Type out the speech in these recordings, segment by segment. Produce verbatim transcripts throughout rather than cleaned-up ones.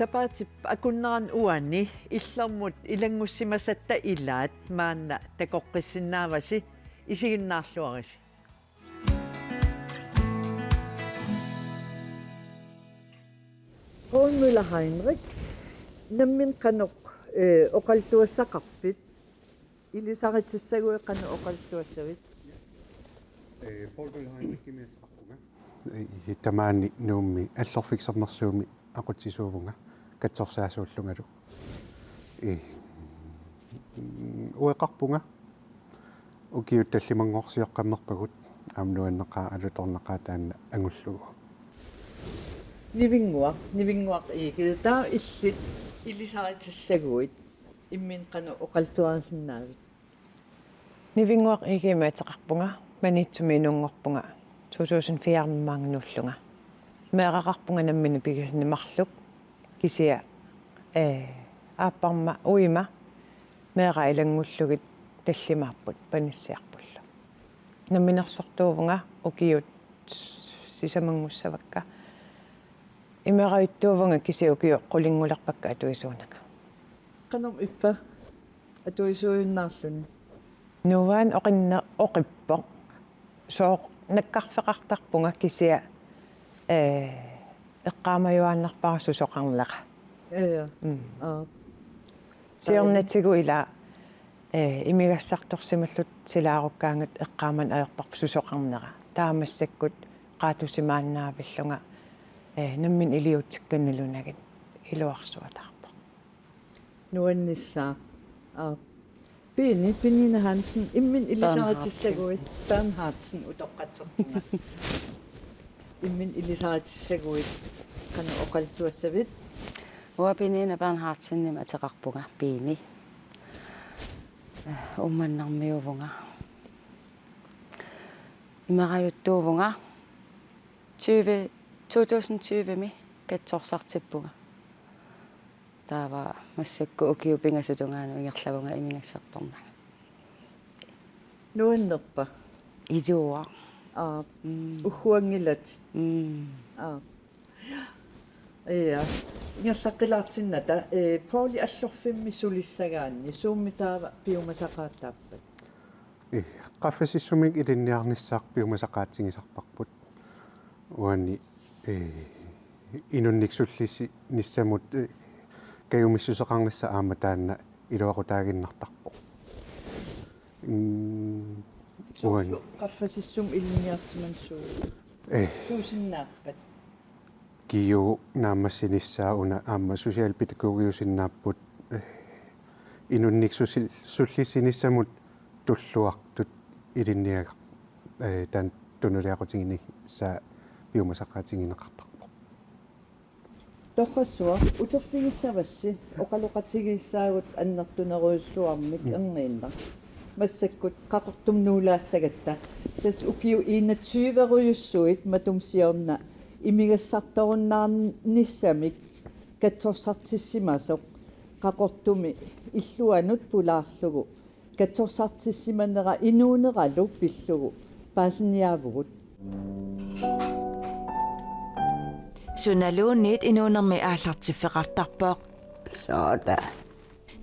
Sapaatip akunnerani uani illermut ilanngussimasatta ilaat maanna takoqqissinnaavasi, isiginnaarluarisi. Poul Møller Heinrich, nammineq qanoq, eh, oqaluttuassaqarpit? Ilisaritissaguit qanoq oqaluttuassavit? Eh, Poul Møller Heinrich, Kimmich ateqarpunga. Eh, tamaani Nuummi Allorfik Sermersuumi aqutsisuuvunga katsorsaasuullungalu. Eh, ueqarpunga. Ukiut tallimanngorsioqqammerpagut, aamma nuanneqaaq alutornaqaaq taanna angullugu. Nivinnguaq, Nivinnguaq Egede, taava illit ilisaritissaguit, imminut qanoq oqaluttuarisinnaavit? Nivinnguaq Egedemik ateqarpunga, Maniitsumi inunngorpunga, to tusind fire maanga nuullunga. Meeraqarpunga nammineq pigisanni marluk, kisianni, eh, aapparma uima meeraq ilanngullugit tallimaapput panissiarpullu. Namminersortuuvunga ukiut sisamanngussavakka. Imerajuttuuvunga kisianni ukiut qulinngulerpakka atuisuunanga. Qanormi ippa atuisuujunnaarluni? Nuann oqinne-, oqippoq. Sooq nakkarfeqartarpunga kisianni, eh, eqqaamajuaannarpara susoqarnera. Ja, ja. Mm. Aa. Siornatigut ila, eh, imigassartorsimalluta silaarukkaangat eqqaamani ajorparput susoqarnera. Taava massakkut qaatusimaannaavillunga, eh, nammineq iliuutsikkanni nalunagit iluarsuataarpoq. Nuannissaaq. Aa. Piini, Piniina Hansen, imminut ilisaritissaguit, Bernhardsen utoqqatserpunga. Imminut ilisaritissaguit, qanoq oqaluttuassavit? Uanga Piniina Bernhardsenimik ateqarpunga, Piini. Uummannarmiuuvunga. Imerajuttuuvunga tyve, to tusind tyve-mi katsorsartippunga. Taava massakkut ukiut pingasut tungaanut ingerlavunga imigassartornanga. Nuannerpa? Iluaq. Aa, mm, ugguanngilatit. Mm. Aa. Ja. Ingerlaqqilaartinnata, eh, Pouli Allorfimmi sulissagaanni, suummi taava piumasaqaataappat? Eh, qaffasissumik ilinniarnissaat piumasaqaatigisarparput. Uani, eh, inunnik sullisinissamut, eh, kajumissuseqarnissaq aamma taanna iluaqutaaginnartarpoq. Mm, uani. Soorlu qaffasissumik ilinniarsimaneq suut? Eh. Suusinnaappat? Kiu naammassinissaa una aamma socialpædagogiusinnaapput, eh, inunnik susi-, sullisinissamut tulluartut ilinniagaq, eh, taanna tunuliaqutiginissaa piumasaqaatigineqartarpoq. Torrassuaq, uterfigissavassi oqaloqatigiissaagut annertunerujussuarmik, mm, erniinnaq. Massakkut Qaqortumi nuulaassagatta. Tassa ukiut enogtyverujussuit matuma siorna imigassartorunnaarnissamik katsorsartissimasoq Qaqortumi illuanut pulaarlugu katsorsartissimanera inuuneralu pillugu paasiniaavugut. Sunaluunniit inuunermi aallartiffeqartarpoq. Sooq taava.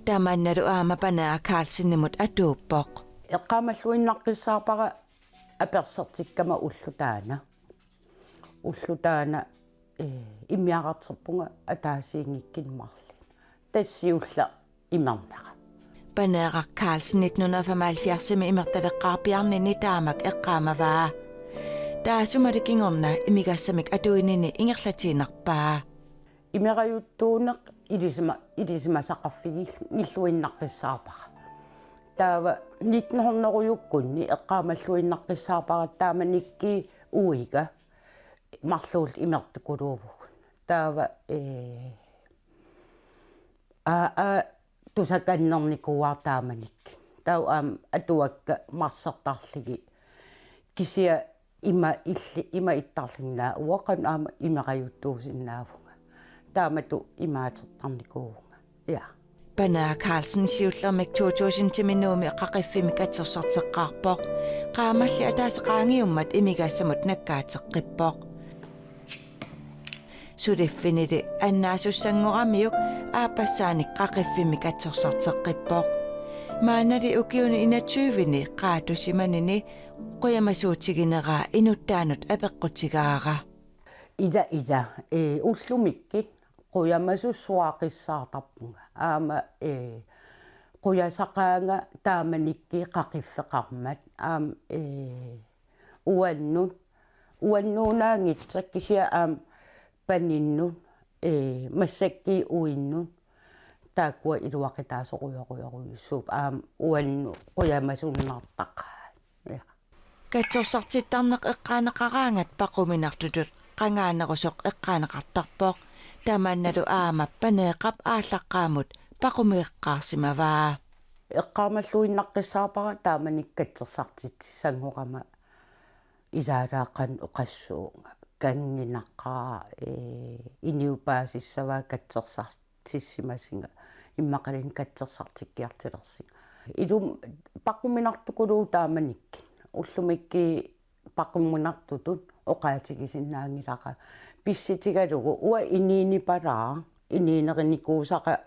Tamannalu aamma Paneeraq Carlsenimut atuuppoq. Eqqaamalluinnaqqissaarpara apersortikkama ulloq taanna. Ulloq taanna, eh, immiararterpunga ataasiinngikkunik marluk. Tassa siulleq imernera. Paneeraq Carlsen nitten hundrede og femoghalvfjerdsimi imertaleqqaarpiarnini taamak eqqaamavaa. Taassumalu kingorna imigassamik atuinini ingerlatiinnarpaa. Imerajuttuuneq ilisima-, ilisimasaqarfigilluinnaqqissaarpara. Taava nitten hundredejukkunni eqqaamalluinnaqqissaarpara taamanikkut uiga marluulluta imertukuluuvugut. Taava, eh, aa, aa, tusakannernikuuara taamanikkut. Taava aamma atuakka marsertarlugit. Kisianni ima illi-, ima ittarlunga uanga qanoq aamma imerajuttuusinnaavunga. Taamatut imaatertarnikuuvunga. Ja. Paneeraq Carlsen siullermik to tusindimi Nuummi Qaqiffimmi katsorsarteqqaarpoq. Qaammalli ataaseq qaangiummat imigassamut nakkaateqqippoq. Suliffinili annaasussanngoramiuk aappassaanik Qaqiffimmi katsorsarteqqippoq. Maannali ukiuni enogtyveni qaatusimanini qujamasuutigineraa inuttaanut apeqqutigaara. Ila, ila, ee, ullumikkut qujamasussuaqissaartarpunga. Aamma, ee, qujasaqaanga taamanikkut qaqiffeqarmat. Aamma, ee, uannut, uannuunaanngitsoq kisianni aamma paninnut, ee, massakkut uinnut, taakkua iluaqutaasorujorujorujussuupput aamma uannut qujamasunnartaqaat. Ja. Katsorsartittarneq eqqaaneqaraangat paquminartutut qangaanerusoq eqqaaneqartarpoq. Tamannalu aamma Paneeqqap aallaqqaammut paqumigeqqaarsimavaa. Eqqaamalluinnaqqissaarpara taamanikkut katsorsartitsissanngorama ilaalaaqan oqassuunga. Kannginaqaaq, ee, inuit paasissavaat katsorsartissimasunga, immaqaluunniit katsorsartikkiartulersunga. Ilumut paquminartukuluuvoq taamanikkut. Ullumikkut paquminartutut oqaatigisinnaanngilara. Pissutigalugu uanga inuunipalaaq, inuunerinikuusara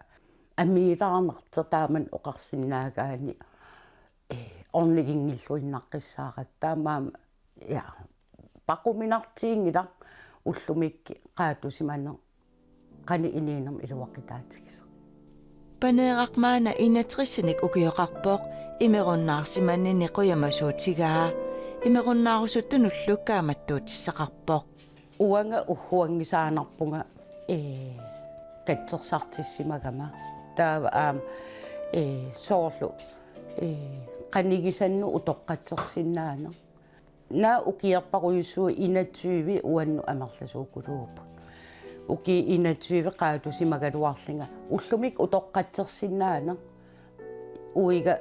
amiilaarnartoq taamani oqarsinnaagaanni, ee, orniginngilluinnaqqissaaratta. Taamaammat, ja, paquminartuunngilaq ullumikkut qaatusimaneq qanoq inuunermi iluaqutaatigisoq. Paneeraq maanna enogtresinik ukioqarpoq, imerunnaarsimanini qujamasuutigaa. Imerunnaarusuttullu kaammattuutissaqarpoq. Uanga ugguanngisaannarpunga, ee, katsorsartissimagama. Taava aamma, ee, soorlu, ee, qanigisannut utoqqatsersinnaaneq. Naak ukiorparujussuit enogtyve uannut amerlasuukuluupput. Ukiut enogtyve qaatusimagaluarlunga ullumikkut utoqqatsersinnaaneq. Uiga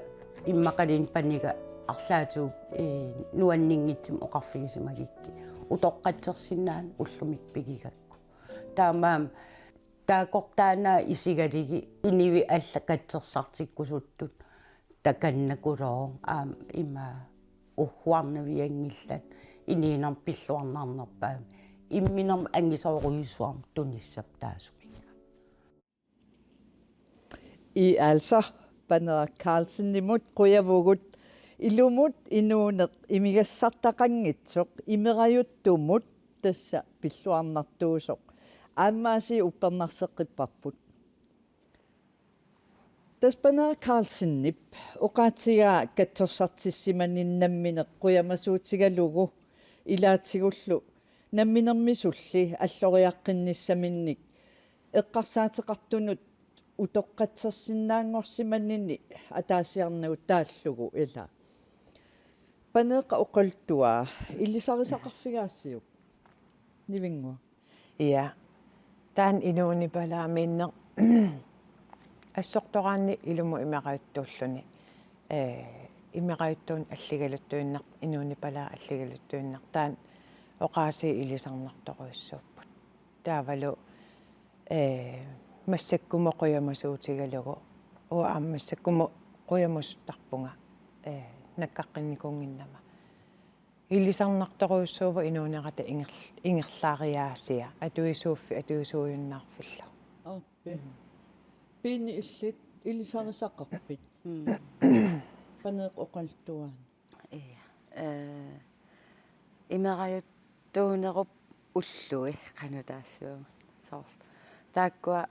immaqaluunniit paniga arlaatigut, ee, nuanninngitsumik oqarfigisimagukkit. Utoqqatsersinnaaneq ullumikkut pigigakku. Taamaammat taakkortaannaat isigalugit inuit allat katsorsartikkusuttut takannakulooq aamma ima ugguarnavianngillat inuunermi pilluarnarnerpaamik imminermik angisoorujussuarmik tunissapput taassuminnga. I altså Paneeraq Carlsenimut qujavugut ilumut inuuneq imigassartaqanngitsoq imerajuttumut tassa pilluarnartuusoq aammaasiit uppernarseqqipparput. Tassa Paneeraq Carlsenip oqaatigaa katsorsartissimaneq nammineq qujamasuutigalugu ilaatigullu namminermisulli alloriaqqinnissaminnik eqqarsaateqartunut utoqqatsersinnaanngorsimanini ataasiarnagu taallugu ila. Paneeqqap oqaluttuaa ilisarisaqarfigaasiuk? Nivinnguaq. Ja. Taanna inuunipalaamiinneq assortoraanni ilumut imerajuttuulluni. Ee, imerajuttuuneq alligaluttuinnaq, inuunipalaaq alligaluttuinnaq. Taanna oqaasii ilisarnartorujussuupput. Taavalu, ee, massakkumut qujamasuutigalugu. Uanga aamma massakkumut qujamasuttarpunga, ee, nakkaqqinnikuunnginnama. Ilisarnartorujussuuvoq inuunerata inger-, ingerlariaasia, atuisuuffi-, atuisuujunnaarfillu. Aappi. Mm. Piinni illit ilisarisaqarpit? Mm. Paneeqqap oqaluttuaani. Ja. Ee, imerajuttuunerup ullui qanoq taassuma. Soorlu. Taakkua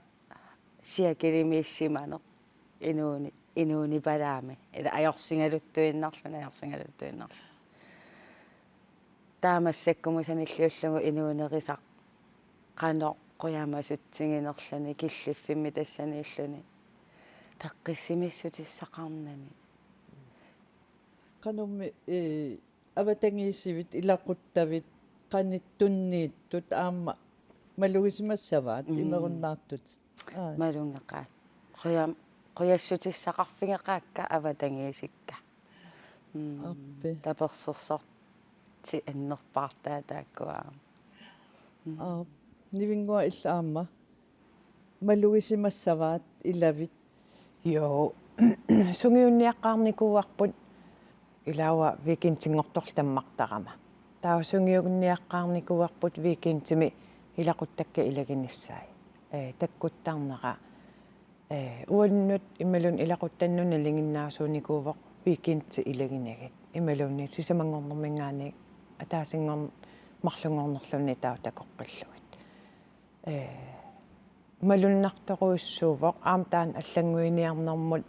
siakilimiissimaneq inuuni-, inuunipalaami. Ila ajorsigaluttuinnarluni, ajorsigaluttuinnarluni. Taava massakkumut sanilliullugu inuunerisaq qanoq qujamasutsiginerluni killiffimmi tassaniilluni peqqissimissutissaqarnani. Qanormi, ee, avatangiisivit ilaquttavit qanoq tunniuttut aamma malugisimassavaat. Mm. Imerunnaartutit. Aa. Malugeqaat. Qujam-, qujassutissaqarfigeqaakka avatangiisikka. Mm. Aappi. Tapersersorti annerpaartaat taakkua. Mm. Aap. Nivinnguaq illit aamma malugisimassavaat ilavit. Joo. Sungiunniaqqaarnikuuarput ilaa weekendinngortorlu tammartarama. Taava sungiunniaqqaarnikuuarput weekendimi ilaquttakka ilaginissaat. Ee, takkuttarnera, ee, uannut imaluunniit ilaquttannut nalinginnaasuunikuuvoq weekendit ilaginagit. Imaluunniit sisamanngornerminngaanniit ataasinngorn-, marlunngornerluunniit taava takoqqillugit. Ee, malunnartorujussuuvoq aamma taanna allannguiniarnermut,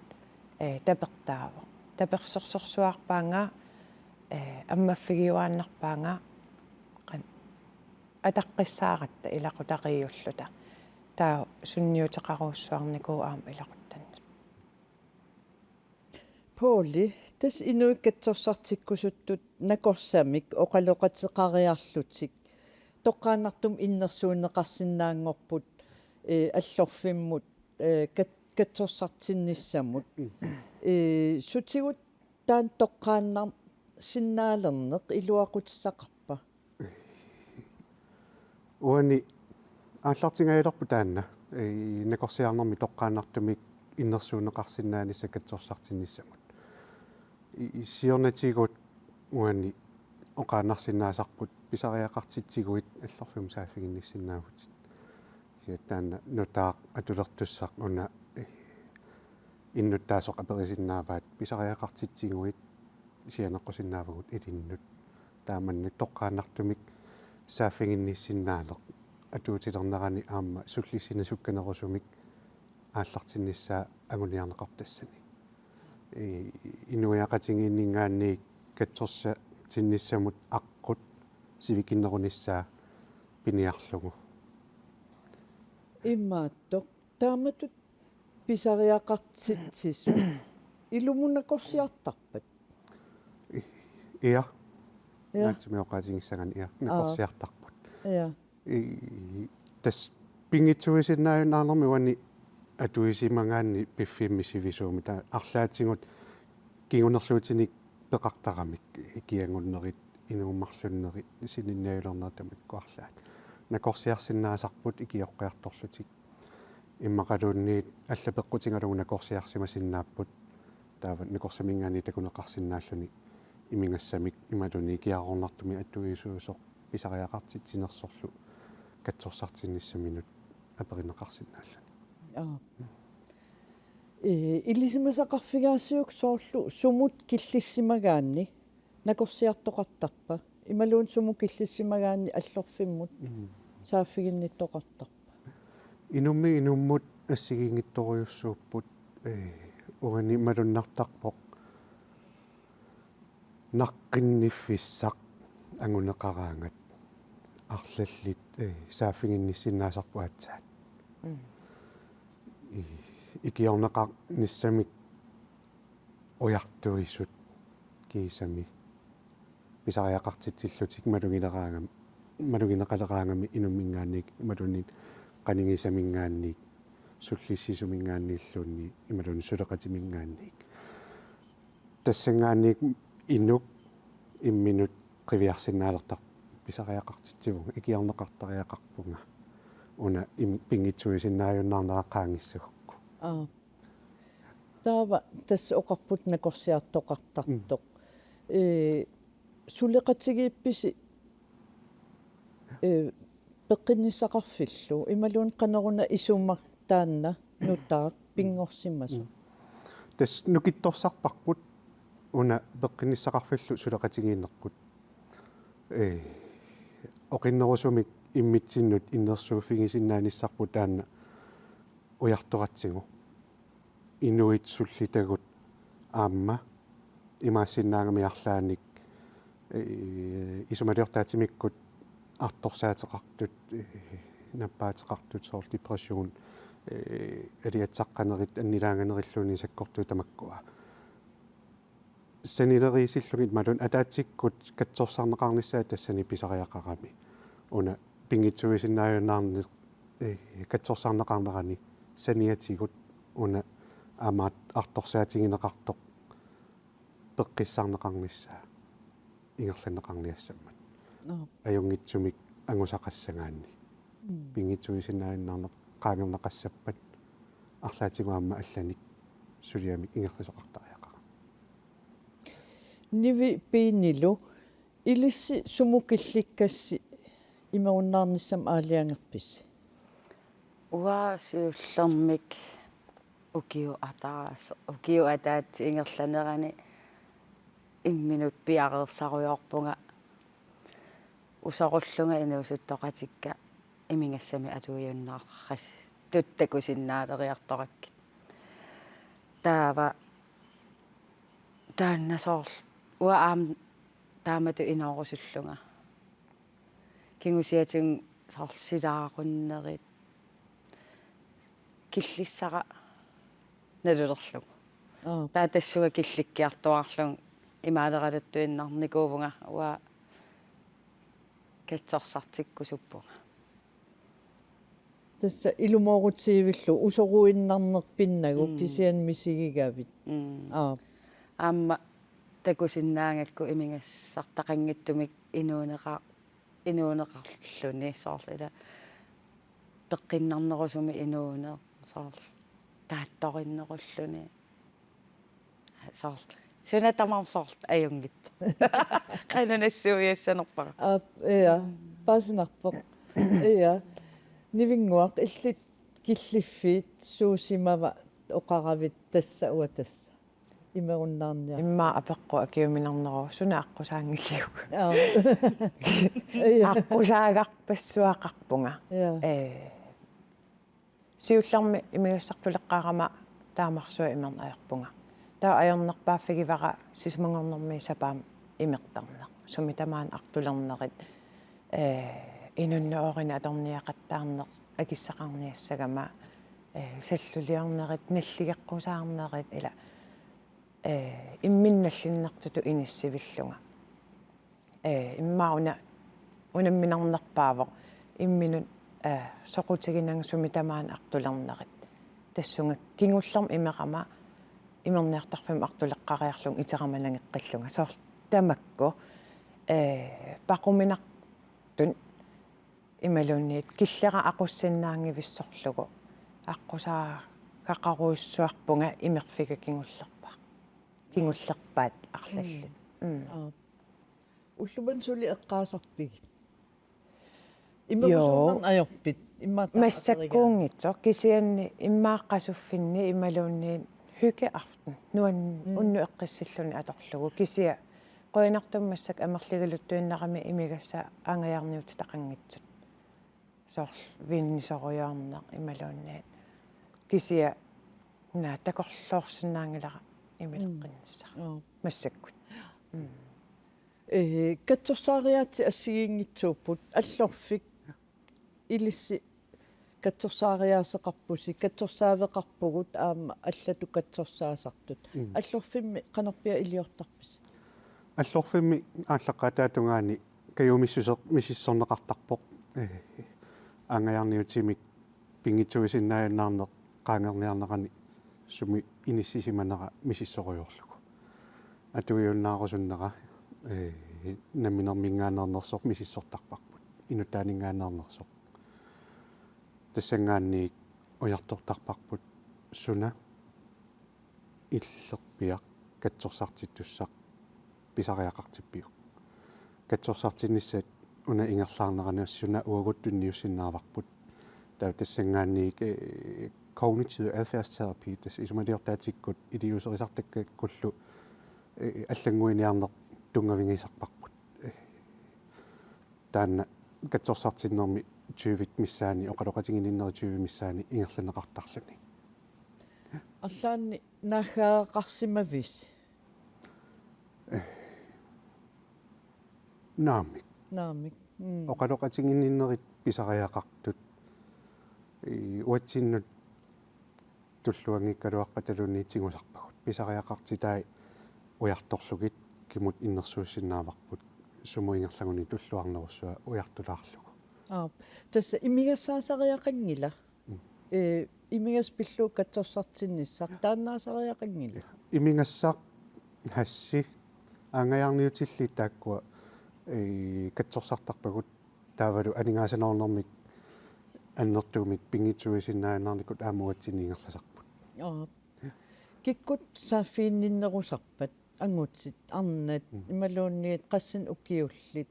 ee, tapertaavoq. Tapersersorsuarpaannga, ee, ammaffigiuaannarpaannga qan-, ataqqissaaratta ilaqutariiulluta. Taava sunniuteqarujussuarnikuuvoq aamma ilaquttannut. Pouli, tassa inuit katsorsartikkusuttut nakorsamik oqaloqateqariarlutik toqqaannartumik innersuunneqarsinnaanngorput, ee, Allorfimmut, ee, kat-, katsorsartinnissamut. Mm. Ee, sutigut taanna toqqaannarsinnaalerneq iluaqutissaqarpa? Uani aallartingaajalerpoq taanna, ee, nakorsiarnermi toqqaannartumik innersuunneqarsinnaanissaq katsorsartinnissamut. I-, i-, siornatigut uani oqaannarsinnaasarput pisariaqartitsiguit Allorfimmut saaffiginnissinnaavutit. Kisianni taanna nutaaq atulertussaq una, ee, innuttaasoq aperisinnaavaat pisariaqartitsiguit sianeqqusinnaavagut ilinnut. Taamani toqqaannartumik saaffiginnissinnaaneq atuutilernerani aamma sullissinisukkanerusumik aallartinnissaa anguniarneqarpoq tassani. Ee, inuiaqatigiinninngaanniit katsorsartinnissamut aqqut sivikinnerunissaa piniarlugu. Imaattoq. Taamatut pisariaqartitsisut ilumut nakorsiartarpat? Ia. Ia. Naatsumik oqaatigissagaanni ia. Aa. Nakorsiartarput. Ia. I-, tassa pinngitsuuisinnaajunnaarnermi uani atuisimagaanni piffimmi sivisuumik taava arlaatigut kingunerluutinik peqartaramik ikianngunnerit, inuumarlunnerit, sininniajulernerit tamakku arlaat. Nakorsiarsinnaasarput ikioqqiartorlutik. Immaqaluunniit alla peqqutigalugu nakorsiarsimasinnaapput. Taava nakorsaminngaanniit takuneqarsinnaalluni imigassamik imaluunniit ikiaroornartumik atuisuusoq pisariaqartitsinersorlu katsorsartinnissaminut aperineqarsinnaalluni. Aap. Ee, ilisimasaqarfigaasiuk soorlu sumut killissimagaanni nakorsiartoqartarpa? Imaluunniit sumut killissimagaanni Allorfimmut Mm. saaffiginnittoqartarpa? Inummiit inummut assigiinngitsorujussuupput, ee, uani malunnartarpoq naqqinniffissaq anguneqaraangat arlallit, ee, saaffiginnissinnaasarput aatsaat. Mm. I-, ikiorneqarnissamik ujartuisut kiisami pisariaqartitsillutik malugineraangam-, malugineqaleraangami inumminngaanniit imaluunniit qanigisaminngaanniit sullissisuminngaanniilluunniit imaluunniit suleqatiminngaanniit. Tassanngaanniit inuk imminut qiviarsinnaalertarpoq pisariaqartitsivunga, ikiorneqartariaqarpunga. Una im-, pinngitsuuisinnaajunnaarnera qaangissagukku. Aap. Taava tassa oqarput nakorsiartoqartartoq. Mm. Ee, suleqatigiippisi, ee, peqqinnissaqarfillu, imaluunniit qanoruna isuma taanna nutaaq pinngorsimasoq? Mm. Tassa nukittorsarparput una peqqinnissaqarfillu suleqatigiinnerput. Ee, oqinnerusumik immitsinnut innersuuffigisinnaanissarput taanna ujartoratsigu. Inuit sullitagut aamma imaassinnaagami arlaannik, ee, isumaliortaatimikkut artorsaateqartut, ee, nappaateqartut soorlu depression, ee, aliatsaqqanerit annilaanganerilluunniit sakkortuut tamakkua. Sanileriisillugit imaluunniit ataatsikkut katsorsarneqarnissaat tassani pisariaqarami. Una pinngitsuuisinnaajunnaarneq, ee, katsorsarneqarnerani saniatigut una aamma artorsaatigineqartoq peqqissarneqarnissaa ingerlanneqarniassammat. Aap. Ajunngitsumik angusaqassagaanni. Mm. Pinngitsuuisinnaajunnaarneq qaangerneqassappat arlaatigut aamma allanik suliamik ingerlasoqartariaqarami. Nivi Piinilu, ilissi sumut killikkassi imerunnaarnissamut aalajangerpisi? Uanga siullermik ukiup ataaseq, ukiup ataatsip ingerlanerani imminut piareersarujoorpunga usorullunga inuusuttoqatikka imigassamik atuiunnaartut takusinnaaleriartorakkit. Taava taanna soorlu uanga aamma taamatut inoorusullunga. Kingusiatigut soorlu silaarunnerit killissara nalulerlugu. Aap. Taava tassunga killikkiartuaarlunga imaaleraluttuinnarnikuuvunga uanga katsorsartikkusuppunga. Tassa ilumoorutigivillugu usoruinnarneq pinnagu. Mm. Kisianni misigigavit. Mm. Aap. Aamma takusinnaagakku imigassartaqanngitsumik inuuneqa-, inuuneqarluni soorlu ila peqqinnarnerusumik inuuneq soorlu taattorinnerulluni. Soorlu. Suna tamarmi soorlu ajunngitsoq. Qanoq nassuiassanerpara. Aap, ja. Paasinarpoq. Ja. Nivinnguaq, illit killiffiit suusimava oqaravit tassa uanga tassa imerunnaarniarpunga? Immaqa apeqqut akiuminarneruvoq suna aqqusaanngiliuk. Aap. Ja. Aqqusaagarpassuaqarpunga. Ja. Ee. Siullermik imigassartuleqqaarama taamarsuaq imerneq ajorpunga. Taava ajornerpaaffigivara sisamanngornermiit sapaammi imertarneq. Sumi tamaani artulernerit, ee, inunnut oorinik atorniaqattaarneq akissaqarniassagama, ee, salluliornerit, nalligeqqusaarnerit ila, ee, imminut nallinnartutut inissivillunga. Ee, immaqa una, unamminarnerpaavoq imminut, ee, soqutiginagu sumi tamaani artulernerit. Tassunga kingullermik imerama imerniartarfimmut artuleqqariarlunga iterama nangeqqillunga. Soorlu tamakku, ee, paquminartut imaluunniit killera aqussinnaanngivissorlugu aqqusaagaqarujussuarpunga imerfiga kingullerpaaq. Kingullerpaat arlallit. Mm. Mm. Aap. Ullumanna suli eqqaasarpigit? Imerusuunernik ajorpit? Immaqa taava aterigaa. Massakkuunngitsoq kisianni immaqa qasuffinni imaluunniit hyggeaften. Nuan-, mm, unnuk eqqissilluni atorlugu. Kisianni qujanartumik massakkut amerligaluttuinnarami imigassaq aanngajaarniutitaqanngitsut. Soorlu vinnisorujoorneq imaluunniit. Kisianni naa takorloorsinnaanngilara imileqqinnissara. Mm. Aap. Massakkut. Mm. Ee, katsorsaariaatsit assigiinngitsuupput, Allorfik ilissi katsorsaariaaseqarpusi, katsorsaaveqarpugut aamma allatut katsorsaasartut. Mm. Allorfimmi qanorpiaq iliortarpisi? Allorfimmi aallaqqaataatungaani kajumissuseq misissorneqartarpoq. Ee, aanngajaarniutimik pinngitsuisinnaajunnaarneq qaangerniarnerani sumi inissisimanera misissorujoorlugu. Atuiunnaarusunnera, ee, namminerminngaanneernersoq misissortarparput. Inuttaaninngaanneernersoq. Tassanngaanniit ujartortarparput suna illerpiaq katsorsartittussaq pisariaqartippiuk. Katsorsartinnissaat una ingerlaarnerani suna uagut tunniussinnaavarput. Taava tassanngaanniit, ee, kognitiv adfærdsterapi, tassa isumaliortaatikkut iliuuserisartakkakkullu, ee, allannguiniarneq tunngavigisarparput. Ee, taanna katsorsartinnermi tyvit missaanni, oqaloqatiginninnerit tyvit missaanni ingerlanneqartarluni. Arlaannik naaggaaqqaarsimavisi? Naamik. Naamik. Mm. Oqaloqatiginninnerit pisariaqartut, ii, uatsinnut tulluanngikkaluarpataluunniit tigusarpagut. Pisariaqartitai ujartorlugit kimut innersuussinnaavarput, sumut ingerlaguni tulluarnerussua ujartulaarlugu. Aap. Tassa imigassaasariaqanngilaq. Mm. Ee, imigassaq pillugu katsorsartinnissaq taannaasariaqanngilaq. Imigassaq hassi aanngajaarniutillit taakkua, ee, katsorsartarpagut taavalu aningaasanermik annertuumik pinngitsuuisinnaajunnaarnikut aamma uatsinni ingerlasarput. Aap. Kikkut saaffiginninnerusarpat, angutit, arnat, mm, imaluunniit qassinik ukiullit?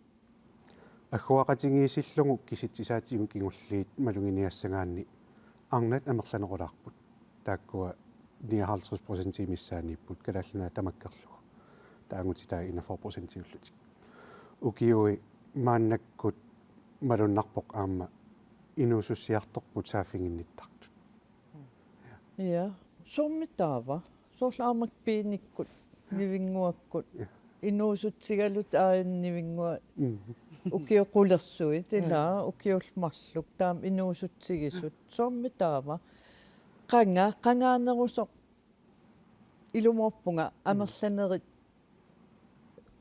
Agguaqatigiissillugu kisitsisaatigut kingulliit maluginiassagaanni arnat amerlanerulaarput. Taakkua nioghalvtreds procentii missaaniipput, Kalaallit Nunaat tamakkerlugu. Taangutit taava enogfyrre procentiullutik. Ukiui maannakkut malunnarpoq aamma inuusussiartorput saaffiginnittartut. Ja, soormi taava. Soorlu aamma piinikkut, nivinnguakkut. Ja. Inuusutsigaluta aajuna nivinnguaq. Mm. Ukiut qulersuit, ilaa, ukiullu marluk, taama inuusutsigisut. Soormi taava. Qanga, qangaanerusoq ilumoorpunga amerlanerit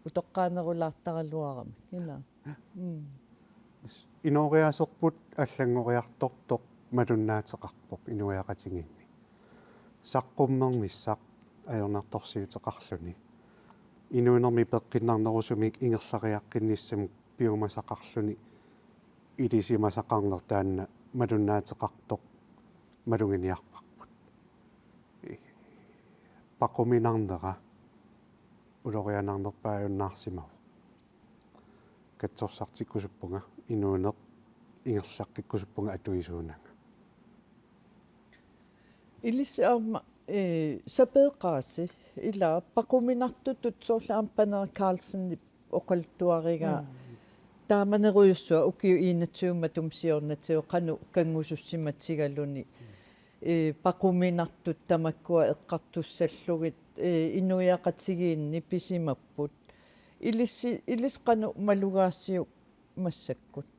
utoqqaanerulaartaraluaramik. Ila. Mm. Inooriaaserput allanngoriartortoq malunnaateqarpoq inuiaqatigiinni. Saqqummernissaq ajornartorsiuteqarluni. Inuunermi peqqinnarnerusumik ingerlariaqqinnissamut piumasaqarluni ilisimasaqarneq taanna malunnaateqartoq maluginiarparput. Paquminarnera ulorianarnerpaajunnaarsimavoq. Katsorsartikkusuppunga inuuneq, ingerlaqqikkusuppunga atuisuunanga. Ilissi aamma, eh, sapeeqqaasi, ila paquminartutut soorlu aamma Panera Carlsenip oqaluttuarigaa. Mm. Taamanerujussuaq ukiut enogtyve matuma siornatigut qanoq kanngusussimatigaluni. Eh, paquminartut tamakkua eqqartussallugit, eh, inuiaqatigiinni pisimapput. Ilissi, ilissi qanoq malugaasiuk massakkut?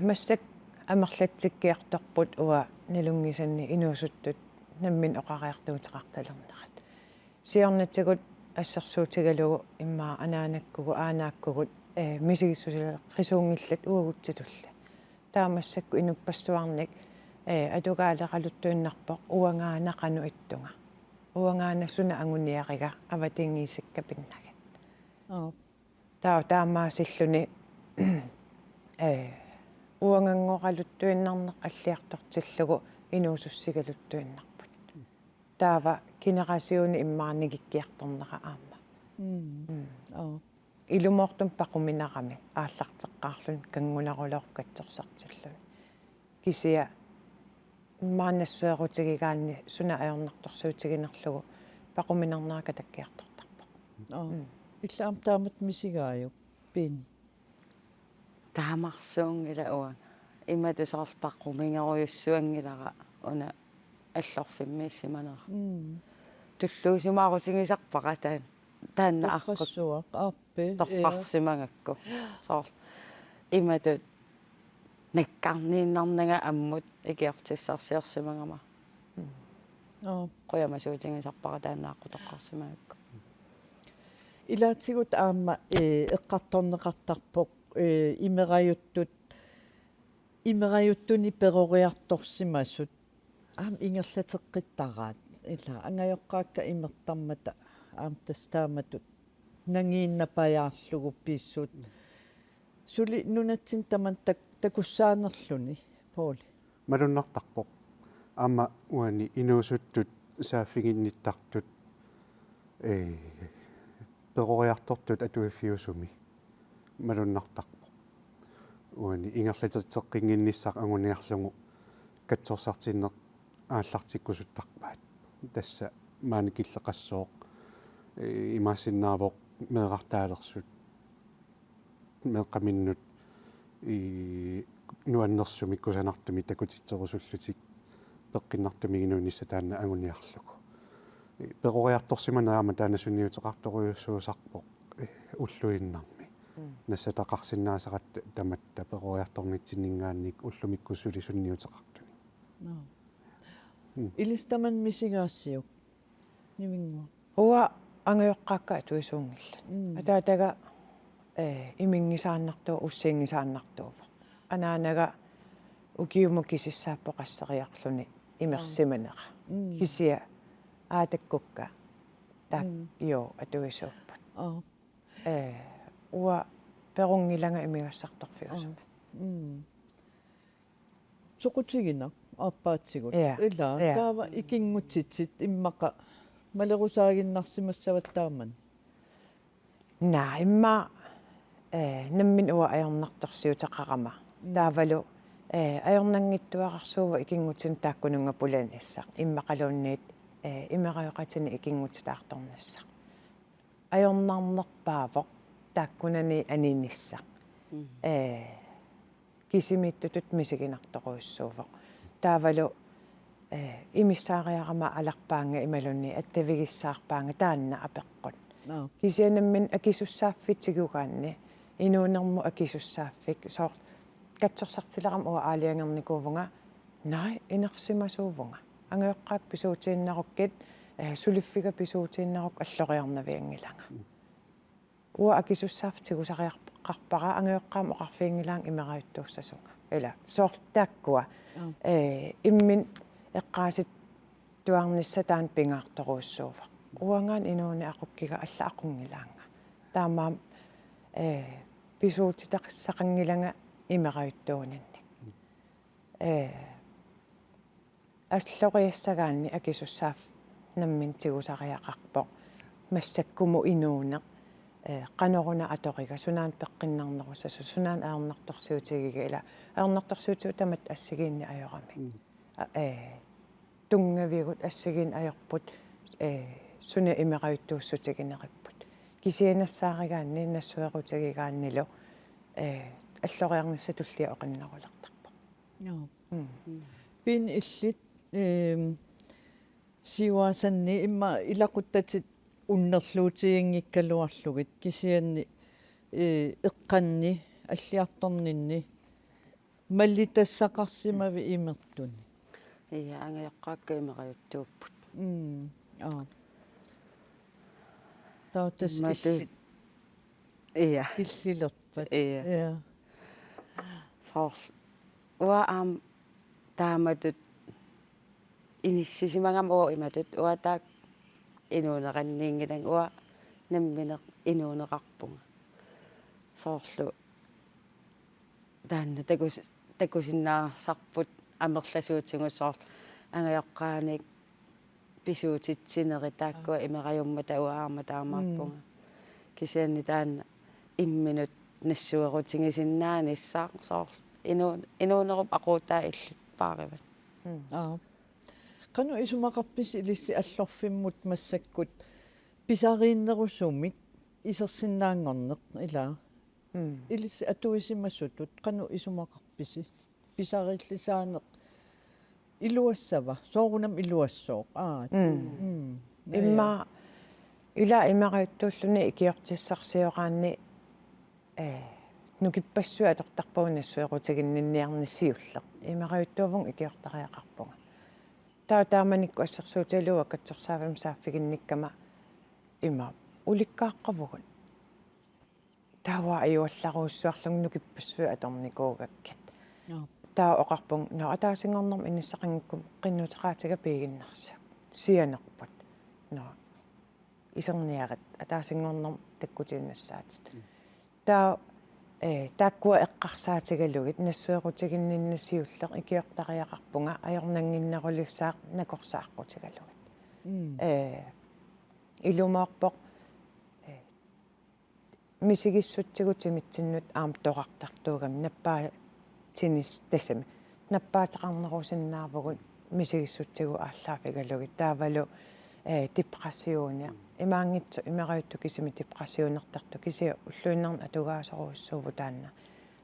Massakkut amerlatsikkiartorput uanga nalunngisannik inuusuttut namminneq oqariartuuteqartalernerat. Siornatigut assersuutigalugu immaqa anaanakkugut, aanaakkugut, eh, misigissuseqarsuunngillat uagutsitulli. Taava massakkut inuppassuarnik, eh, atugaaleqaluttuinnarpoq uangaana qanoq ittunga. Uangaana suna anguniariga avatangiisikka pinnagit. Aap. Taava taamaasilluni, eh, uanganngoqaluttuinnarneq alliartortillugu inuusussigaluttuinnarput. Taava generationit immaqa nagikkiartornera aamma. Mm. Mm. Aap. Ilumoortumik paquminarami aallarteqqaarluni kanngunarulooq katsorsartilluni. Kisianni maannassuerutigigaanni suna ajornartorsiutiginerlugu paquminarnera katakkiartortarpoq. Aa. Mm. Illit aamma taamatut misigaajuk, Piini? Taamarsuunngilaq uanga. Imatut soorlu paqumingerujussuanngilara una allorfimmiissimanera. Mm. Tulluusimaarutigisarpara taan-, taanna aqqut. Torrassuaq, aappi, ja. Torrarsimagakku. Soorlu imatut nakkarniinnarnanga ammut ikiortissarsiorsimagama. Aap. Qujamasuutigisarpara taanna aqqut toqqarsimagakku. Ilaatigut aamma, eh, eqqartorneqartarpoq, eh, imerajuttut, imerajuttunik peroriartorsimasut. Aamma ingerlateqqittaraat. Ila angajoqqaakka imertarmata aamma tassa taamatut nangiinnapajaarlugu pissut. Suli nunatsinni tamanna tak-, takussaanerluni, Pouli. Malunnartarpoq. Aamma uani inuusuttut saaffiginnittartut, eh, peroriartortut atuiffiusumi malunnartarpoq. Uani ingerlateqqinninnissaq anguniarlugu katsorsartinneq aallartikkusuttarpaat. Tassa maani killeqassooq, eh, imaassinnaavoq meerartaalersut. Meeqqaminnut i nuannersumik kusanartumik takutitserusullutik peqqinnartumik inuunissaq taanna anguniarlugu. I peroriartorsimaneq aamma taanna sunniuteqartorujussuusarpoq, eh, ulluinnarni. Mm. Nassataqarsinnaasaratta tamatta peroriartornitsinninngaanniit ullumikkut suli sunniuteqartunik. Nå. Mm. Ilissi tamanna misigaasiuk? Nivinnguaq. Uanga angajoqqaakka atuisuunngillat. Mm. Ataataga, eh, iminngisaannartuuvoq, ussiinngisaannartuuvoq. Anaanaga ukiumut kisissaappoq qasseriarluni imersimanera. Mm. Kisianni aatakkukka taak-, mm, joo, atuisuupput. Aa. Eh, uanga perunngilanga imigassartorfiusumik. Aa. Mm. Soqutiginaq aappaatigut. Ja. Ila, ja, taava ikinngutitit immaqa malerusaaginnarsimassavatit taamani? Naa, immaqa ee, nammineq uanga ajornartorsiuteqarama. Mm. Taavalu, ee, ajornanngitsuararsuuvoq ikinngutinut taakkununnga pulanissaq. Immaqaluunniit, ee, imerajoqatinik ikinngutitaartornissaq. Ajornarnerpaavoq taakkunani aninissaq. Mm. Ee, kisimiittutut misiginartorujussuuvoq. Taavalu, ee, imissaariarama alarpaannga imaluunniit attavigissaarpaannga taanna apeqqut. Aap. Kisianni nammineq akisussaaffik tigugaanni, inuunermut akisussaaffik, soorlu katsorsartilerama uanga aalajangernikuuvunga, naak inersimasuuvunga. Angajoqqaakka pisuutiinnarukkit, ee, suliffiga pisuutiinnarukkit alloriarnavianngilanga. Uanga akisussaaffik tigusariaqarpara, angajoqqaamut oqarfiginngilaannga imerajuttuussasunga. Ila, soorlu taakkua, Aap. ee, imminut eqqaasittuarnissaq taanna pingaartorujussuuvoq. Uangaana inuuneq aqukkiga alla aqunngilaannga. Taamaammat, ee, pisuutitassaqanngilanga imerajuttuuninnik. Ee, alloriassagaanni akisussaaffik nammineq tigusariaqarpoq. Massakkumut inuuneq, ee, qanoruna atoriga, sunaana peqqinnarnerussasut, sunaana ajornartorsiutigiga, ila ajornartorsiutigut tamatta assigiinneq ajoramik. Mm. A-, ee, tunngavigut assigiinneq ajorput, ee, suna imerajuttuussutigineripput. Kisianni nassaarigaanni, nassuerutigigaannilu, ee, alloriarnissaq tullia oqinnerulertarpoq. Joo. Mm. Mm. Pinngi illit, ehm, siuaasanni immaqa ilaquttatit unnerluutiginngikkaluarlugit kisianni, ee, eqqanni alliartorninni malittassaqarsimavit imertunik? Ia, angajoqqaakka imerajuttuupput. Mm. Aap. Taava tassa Matu- killi-, Ia. Killilerpat. Ia. Ia. Soorlu. Uanga aamma taamatut inissisimagama uanga imatut, uanga taakku inuuneqanniinngilanga, uanga nammineq inuuneqarpunga. Soorlu taanna takus-, takusinnaasassarput amerlasuutigut soorlu angajoqqaanik pisuutitsinerit taakkua imerajummata uanga aamma taamaappunga. Mm. Kisianni taanna imminut nassuerutigisinnaanissaq soorlu inuu-, inuunerup aquutaa illit paarivat. Mm. Aap. Qanoq isumaqarpisi ilissi Allorfimmut massakkut pisariinnerusumik isersinnaanngorneq ilaa? Mm. Ilissi atuisimasutut qanoq isumaqarpisi? Pisariillisaaneq iluassava? Soorunami iluassooq. Aa. Mm. Mm. Immaqa ila imerajuttuulluni ikiortissarsioraanni, ee, nukippassuit atortarpagut nassuerutiginninniarneq siulleq. Imerajuttuuvunga ikiortariaqarpunga. Taava taamanikkut assersuutigalugu katsorsaavimmi saaffiginnikkama ima ulikkaaqqavugut. Taava ajuallarujussuarlunga nukippassuit atornikuugakkit. Joo. Taava oqarpunga, nå, ataasinngornermi inissaqanngikkuma qinnuteqaatiga piiginnarsiuk. Sianerput. Nå, iserniarit, ataasinngornermi takkutiinnassaatit. Mm. Taava, ee, taakkua eqqarsaatigalugit nassuerutiginninneq siulleq ikiortariaqarpunga ajornannginnerulissaaq nakorsaarutigalugit. Mm. Ee, ilumoorpoq, ee, misigissutsigut timitsinnut aamma torartartuugami nappaatinis-, tassami. Nappaateqarnerusinnaavugut misigissutsigut aallaaffigalugit. Taavalu, ee, depressionia. Imaanngitsoq imerajuttoq kisimi depressionertartoq, kisianni ulluinnarni atugaasorujussuuvoq taanna.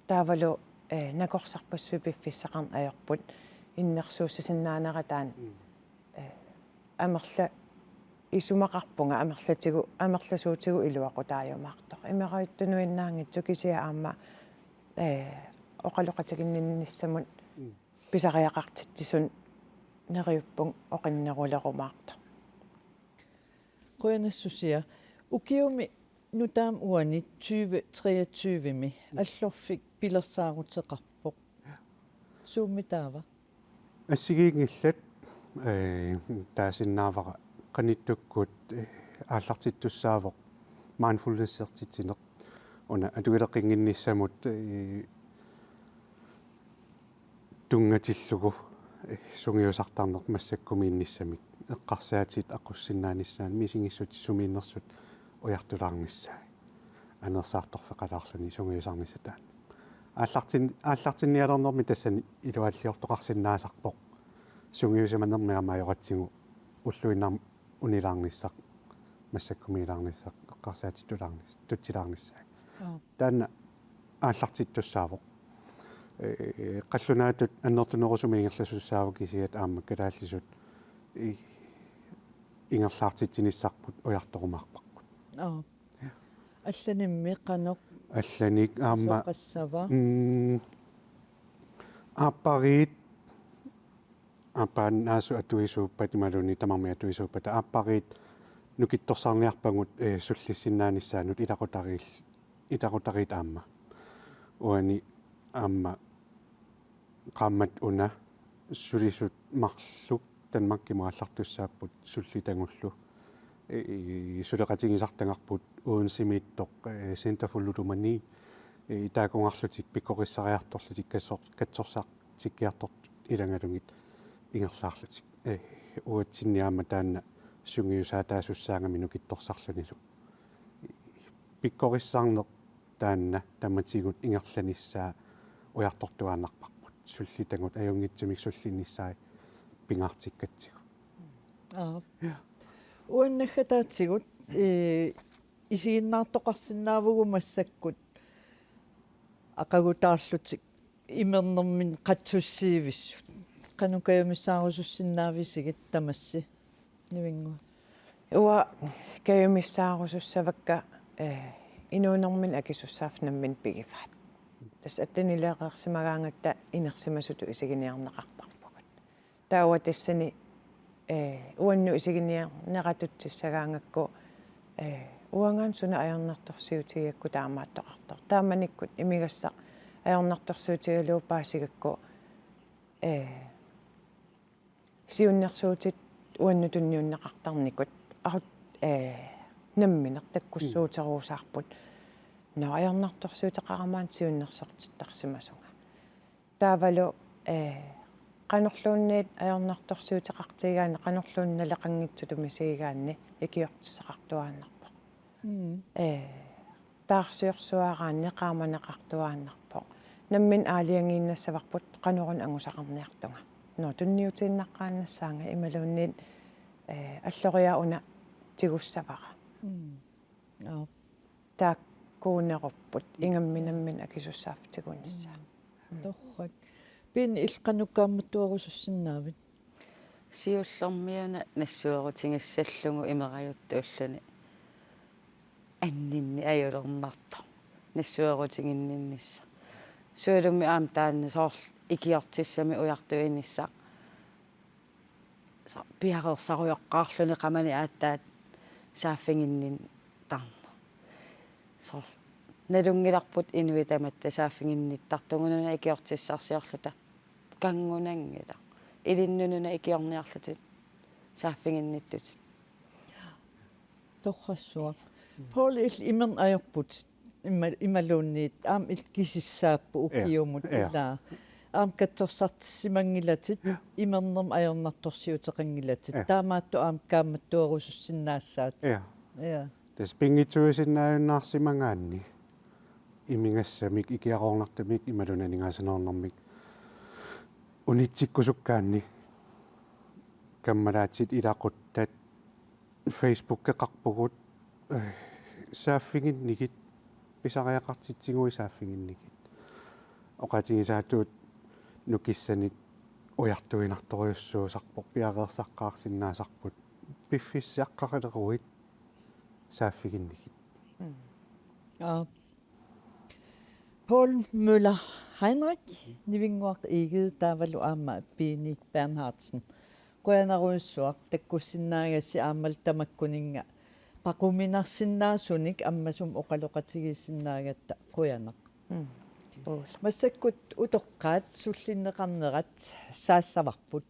Taavalu, ee, nakorsarpassuit piffissaqarneq ajorput innersuussisinnaanera taanna. Mm. Ee, amerla-, isumaqarpunga amerlatigut, amerlasuutigut iluaqutaajumaartoq. Imerajuttunuinnaanngitsoq kisianni aamma, ee, oqaloqatiginninnissamut Mm. pisariaqartitsisut neriuppunga oqinnerulerumaartoq. Qujanassusia. Ukiumi nutaamut uani tyve treogtyve-mi Allorfik pilersaaruteqarpoq. Suummi taava? Assigiinngillat, ee, taasinnaavara qanittukkut, ee, aallartittussaavoq mindfulnessertitsineq. Una atuileqqinnginnissamut, ee, tunngatillugu, ee, sungiusartarneq massakkumiinnissamik eqqarsaatit aqussinnaanissaannut misigissutsit sumiinnersut ujartulaarnissaat. anersaartorfeqalaarluni sungiusarnissaq taanna. Aallartin-, aallartinnialernermi tassani ilualliortoqarsinnaasarpoq. Sungiusimanermi aamma ajoratsigu ulluinnarni unilaarnissaq, massakkumiilaarnissaq, eqqarsaatitulaarnis-, tutsilaarnissaa. Aap. Taanna aallartittussaavoq. Ee, qallunaatut annertunerusumik ingerlasussaavoq kisiat aamma kalaallisut i-, ingerlaartitsinissarput ujartorumaarparput. Aap. Allanimmi qanoq Allanik aamma soqassava? Mm, aappariit, aappaannaasut atuisuuppat imaluunniit tamarmik atuisuuppat, aappariit nukittorsarniarpagut, eh, sullissinnaanissaannut ilaqutariil-, ilaqutariit aamma. Uani aamma qaammat una sulisut marluk Danmarkimut aallartussaapput sulli tagullu. I-, i-, suleqatigisartagarput Odensemiittoq, eh, Center for Ludomani, eh, taakkuugarlutik pikkorissariartorlutik kassor-, katsorsartikkiartortut ilagalugit ingerlaarlutik. Eh, uatsinni aamma taanna sungiusaataasussaagami nukittorsarlunilu. Pikkorissarneq taanna tamatigut ingerlanissaa ujartortuaannarparput. Sullitagut ajunngitsumik sullinnissaat pingaartikkatsigu. Aap. Ja. Uannakkataatigut, ee, isiginnaartoqarsinnaavugut massakkut aqagutaarlutik imernermini qatsussiivissut. Qanoq kajumissaarusussinnaavisigut tamassi? Nivinnguaq. Uanga kajumissaarusussavakka, eh, inuunerminni akisussaaffik nammineq pigivaat. Tassa attenileereersimagaangatta inersimasutut isiginiarneqartarpugut. Taava tassani, eh, uannut isiginiarneratussagaangakku, eh, uangaana suna ajornartorsiutigigakku taamaattoqartoq. Taamanikkut imigassaq ajornartorsiutigalugu paasigakku, eh, siunnersuutit uannut tunniunneqartarnikut, ahut, eh, nammineq takkussuuteruusaarput. Nå, ajornartorsiuteqarama siunnersortittarsimasunga. Taavalu, eh, qanorluunniit ajornartorsiuteqartigigaanni, qanorluunniit naleqanngitsutut misigigaanni ikiortissaqartuaannarpoq. Mm. Eh, taarsiorsuaraanni qaamaneqartuaannarpoq. Nammineq aalajangiinnassavarput qanoruna angusaqarniartunga. Nå, tunniutiinnaqqaannassaanga imaluunniit, eh, alloriarlunga tigussavara. Mm. Aap. Taakkuunerupput ingammik nammineq akisussaaffik tigunissaa. Mm. Torrak. Piini, illit qanoq kaammattuarusussinnaavit? Siullermik una nassuerutigissallugu imerajuttuulluni anninni ajulernartoq. Nassuerutiginninnissaq. Sualummik aamma taanna soorlu ikiortissamik ujartuinissaq. So-, piareersarujoqqaarluni qamani aatsaat saaffiginninniarneq. Soorlu nalunngilarput inuit tamatta saaffiginnittartugut una ikiortissarsiorluta. Kanngunanngilaq. Ilinnut una ikiorniarlutit saaffiginnittutit. Torrassuaq. Poul, illit imerneq ajorputit ima-, imaluunniit aamma illit kisissaapput. Ja. Ukiumut. Ja. Ilaa. Aamma katsorsartissimanngilatit, ja, imernermik ajornartorsiuteqanngilatit. Ja. Taamaattoq aamma kaammattuarusussinnaassavat. Ja. Ja. Tassa pinngitsuusinnaajunnaarsimagaanni imigassamik ikiaroornartumik imaluunniit aningaasanermik unitsikkusukkaanni kammalaatit ilaquttat Facebookeqarpugut, eh, saaffiginnigit, pisariaqartitsiguit saaffiginnigit. Oqaatigisaatut nukissanik ujartuinnartorujussuusarpoq, piareersaqqaarsinnaasarput, piffissaq aqqarileruit saaffiginnigit. Mm. Aap. Poul Møller Heinrich, Nivinnguaq Egede taavalu aamma Piini Bernhardsen. Qujanarujussuaq takkussinnaagassi aammalu tamakkuninnga paquminarsinnaasunik ammasumik oqaloqatigiissinnaagatta qujanaq. Mm. Uula. Massakkut utoqqaat sullinneqarnerat saassavarput.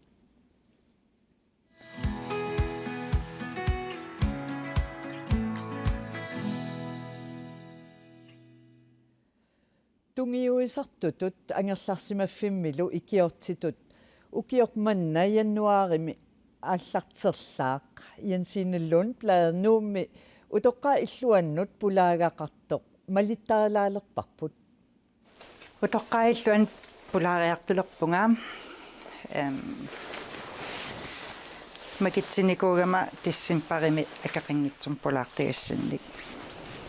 Tungiuisartutut angerlarsimaffimmilu ikiortitut ukioq manna januaarimi aallarterlaaq. Jensine Lundblad Nuummi utoqqaat illuannut pulaagaqartoq malittaralaalerparput. Utoqqaat illuanni pulaariartulerpunga. Em, makitsinikuugama decembarimi akeqanngitsumik pulaartagassannik.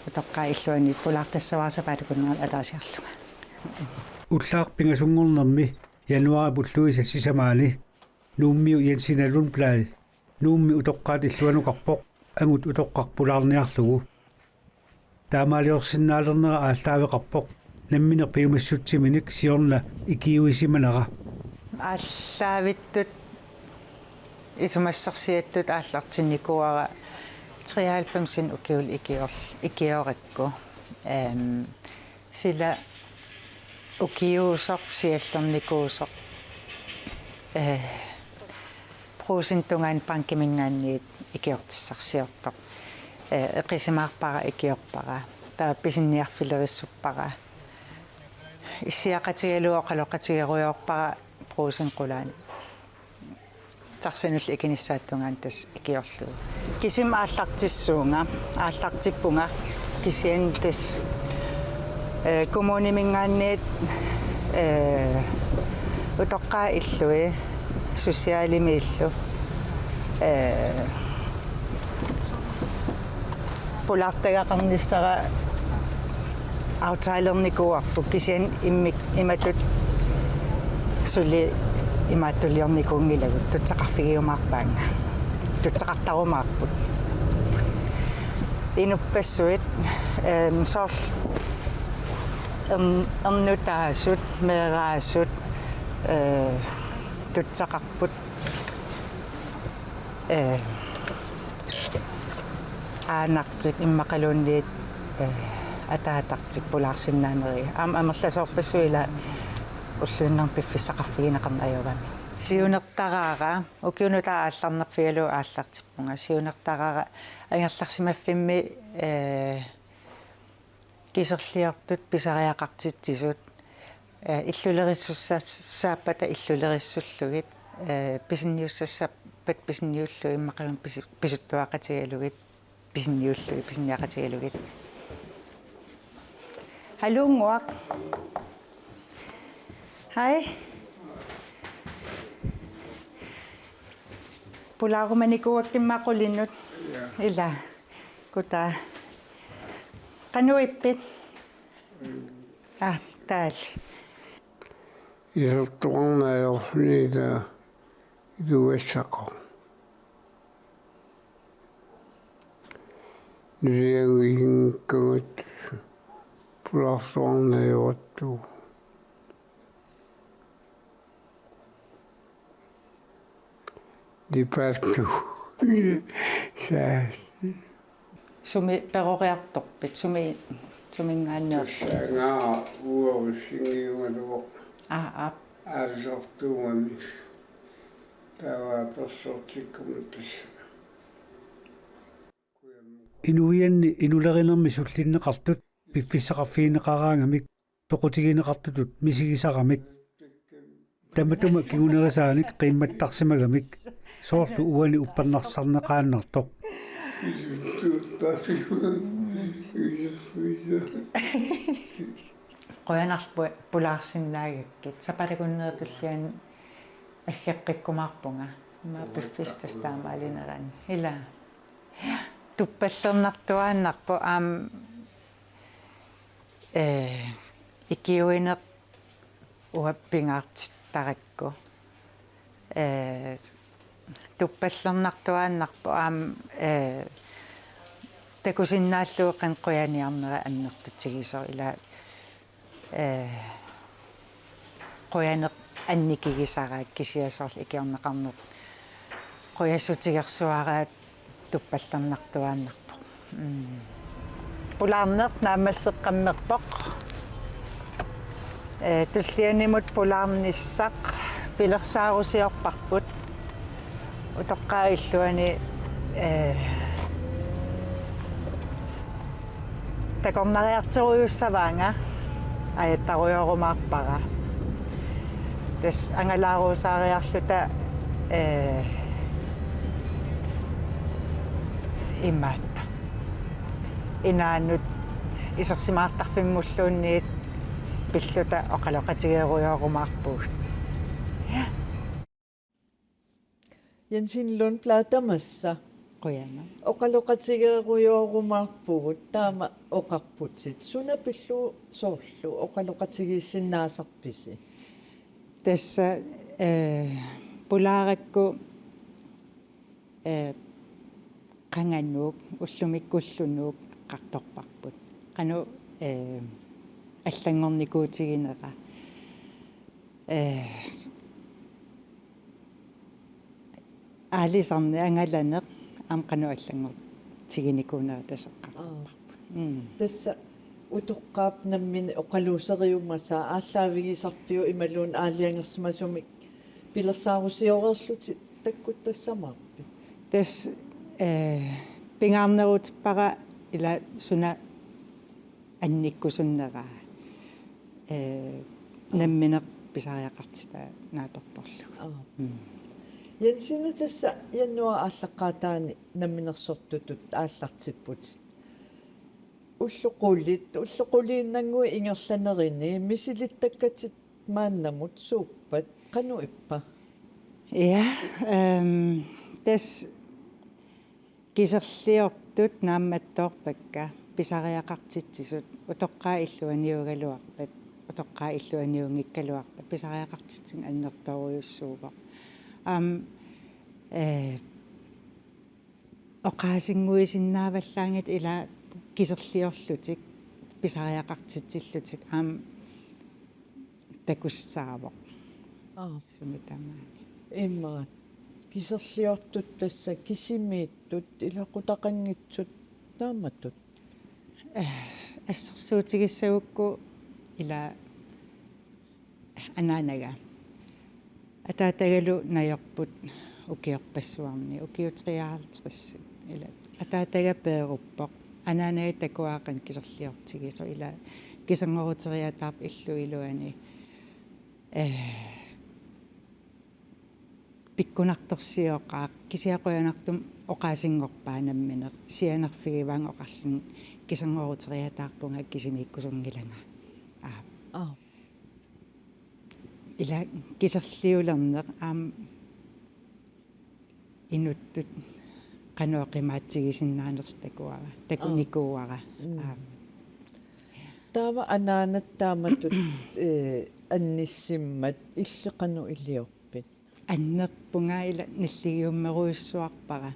Utoqqaat illuanni pulaartassavara sapaatip akunnerani ataasiarlunga. Ullaaq pingasunngornermi januaarip ulluisa sisamaani Nuummiut Jensina Lundblad Nuummi utoqqaat illuanukarpoq angut utoqqaq pulaarniarlugu. Taamaaliorsinnaalernera aallaaveqarpoq nammineq piumassutsiminik siorna ikiuisimanera. Aallaavittut isumassarsiattut aallartinnikuuara treoghalvfemsini ukiulik ikior-, ikiorakku. Em, sila ukiuusoq siallernikuusoq, eh, Brugsenip tungaanut bankiminngaanniit ikiortissarsiortoq. Eh, eqisimaarpara ikiorpara. Taava pisiniarfilerissuppara. Issiaqatigalugu oqaloqatigerujoorpara Brugsenip qulaani. Taxanullu ikinissaata tungaanut tassa ikiorlugu. Kisimi aallartissuunga, aallartippunga kisianni tassa, eh, kommuniminngaanniit, eh, utoqqaat illui socialimiillu, eh, pulaartagaqarnissara aftalernikuuarput kisianni immik-, imatut suli imaattuliornikuunngilagut tutsaqarfigiumaarpaannga. Tutsaqartarumaarput. Inuppassuit, em, soorlu ern-, ernutaasut, meeraasut, eh, tutsaqarput. Eh, aanartik immaqaluunniit, eh, ataatartik pulaarsinnaanerit. Aamma amerlasoorpassuit ila ulluinnarni piffissaqarfigineqarneq ajugami. Siunertaraara, ukiunut aallarnerfigalugu aallartippunga. Siunertaraara angerlarsimaffimmi, eh, kiserliortut pisariaqartitsisut, eh, illulerissussassaappata illulerissullugit, eh, pisinniussassaappata pisinniullugit immaqaluunniit pisi-, pisuttuaqatigalugit, pisinniullugit, pisinniaqatigalugit. Haluunnguaq. Hej. Pulaarumanikuuakka immaqa qulinut. Ja. Ila. Kutaa. Qanoq ippit? Aa, taali. Isertuarnaajorsuniita iluassaqo. Nuliaguinngikkagut pulaarsuarnaajortu. Nipaattu. Saa. Sumi peroriartorpit, sumi, suminngaanniit? Tassa nga uarussinngiugaluaq. Aa, aap. Aallartuugami. Taava persortikkumut tassa. Inuianni inulerinermi sullinneqartut piffissaqarfigineqaraangamik soqutigineqartutut misigisaramik. Tamatuma kingunerisaanik qiimmattarsimagamik soorlu uani uppernarsarneqaannartoq. Qujanarpoq pulaarsinnaagakkit. Sapaatip akunnerata tulliani aggeqqikkumaarpunga. Immaqa piffissaq taamaalinerani. Ila. Tuppallernartuaannarpoq aamma, eh, ikiuineq uanga pingaartittarakku. Eh, tuppallernartuaannarpoq aamma, eh, takusinnaallugu qanoq qujaniarnera annertutigisoq ila, eh, qujaneq annikigisaraat kisianni soorlu ikiorneqarneq qujassutigersuaraat tuppallernartuaannarpoq. Mm. Pulaarneq naammasseqqammerpoq. Eh, tullianimut pulaarnissaq pilersaarusiorparput. Utoqqaat illuanni, eh, takornariartorujussuassavaanga ajattarujorumaarpara. Tassa angalaarusaariarluta, eh, imaattoq. Inaannut Isersimaartarfimmulluunniit pilluta oqaloqatigeerujoorumaarpugut. Jensen Lundblad, tamassa. Qujanaq. Oqaloqatigeerujoorumaarpugut, taama oqarputit. Suna pillugu soorlu oqaloqatigiissinnaasarpisi? Tassa, eh, pulaarakku, eh, qanganut, ullumikkulluunniit eqqartorparput. Qanoq, eh, allanngornikuutiginera. Eh, aalisarneq angalaneq aamma qanoq allanngortiginikuunera tassa eqqartorparput. Aa. Mm. Tassa utoqqaap nammineq oqaluuseriumasaa aallaavigisarpiuk imaluunniit aalajangersimasumik pilersaarusioreerlutit takkuttassamaarpit? Tassa, eh, pingaarnerutippara ila suna annikkusunnera, eh, nammineq pisariaqartitaa naapertorlugu. Aa. Mm. Jensen, tassa januaarip aallaqqaataani namminersortutut aallartipputit. Ullut qulit, ullut quliinnannguit ingerlanerini misilittakkatit maannamut suuppat, qanoq ippa? Ja, ehm, tassa kiserliortut naammattoorpakka, pisariaqartitsisut, utoqqaat illuaniugaluarpat, utoqqaat illuaniunngikkaluarpat, pisariaqartitsineq annertoorujussuuvoq. Aamma, eh, oqaasinnguisinnaavallaanngitsut ila kiserliorlutik, pisariaqartitsillutik, aamma takussaavoq. Aa. Sumi tamaani. Immaqa. Kiserliortut tassa kisimiittut, ilaqutaqanngitsut taamatut. Eh, assersuutigissagukku ila anaanaga. Ataatagalu najorput ukiorpassuarni, ukiut treoghalvtreds. Ila ataataga peeruppoq. Anaanaga takuaqqat kiserliortigisoq, ila kiserngoruteriataarpoq illup iluani. Eh, pikkunartorsioqaaq, kisianni qujanartumik oqaasinngorpaa nammineq, sianerfigivaanga oqarluni kiserngoruteriataarpunga kisimiikkusunngilanga. Aa. Aa. Ila kiserliulerneq aamma inuttut qanoq oqimaatsigisinnaanersoq takuara, takunikuuara. Aa. Mm. Aamma. Taava anaanat taamatut, eh, annissimmat illit qanoq iliorpit? Annerpunga, ila nalligiummerujussuarpara.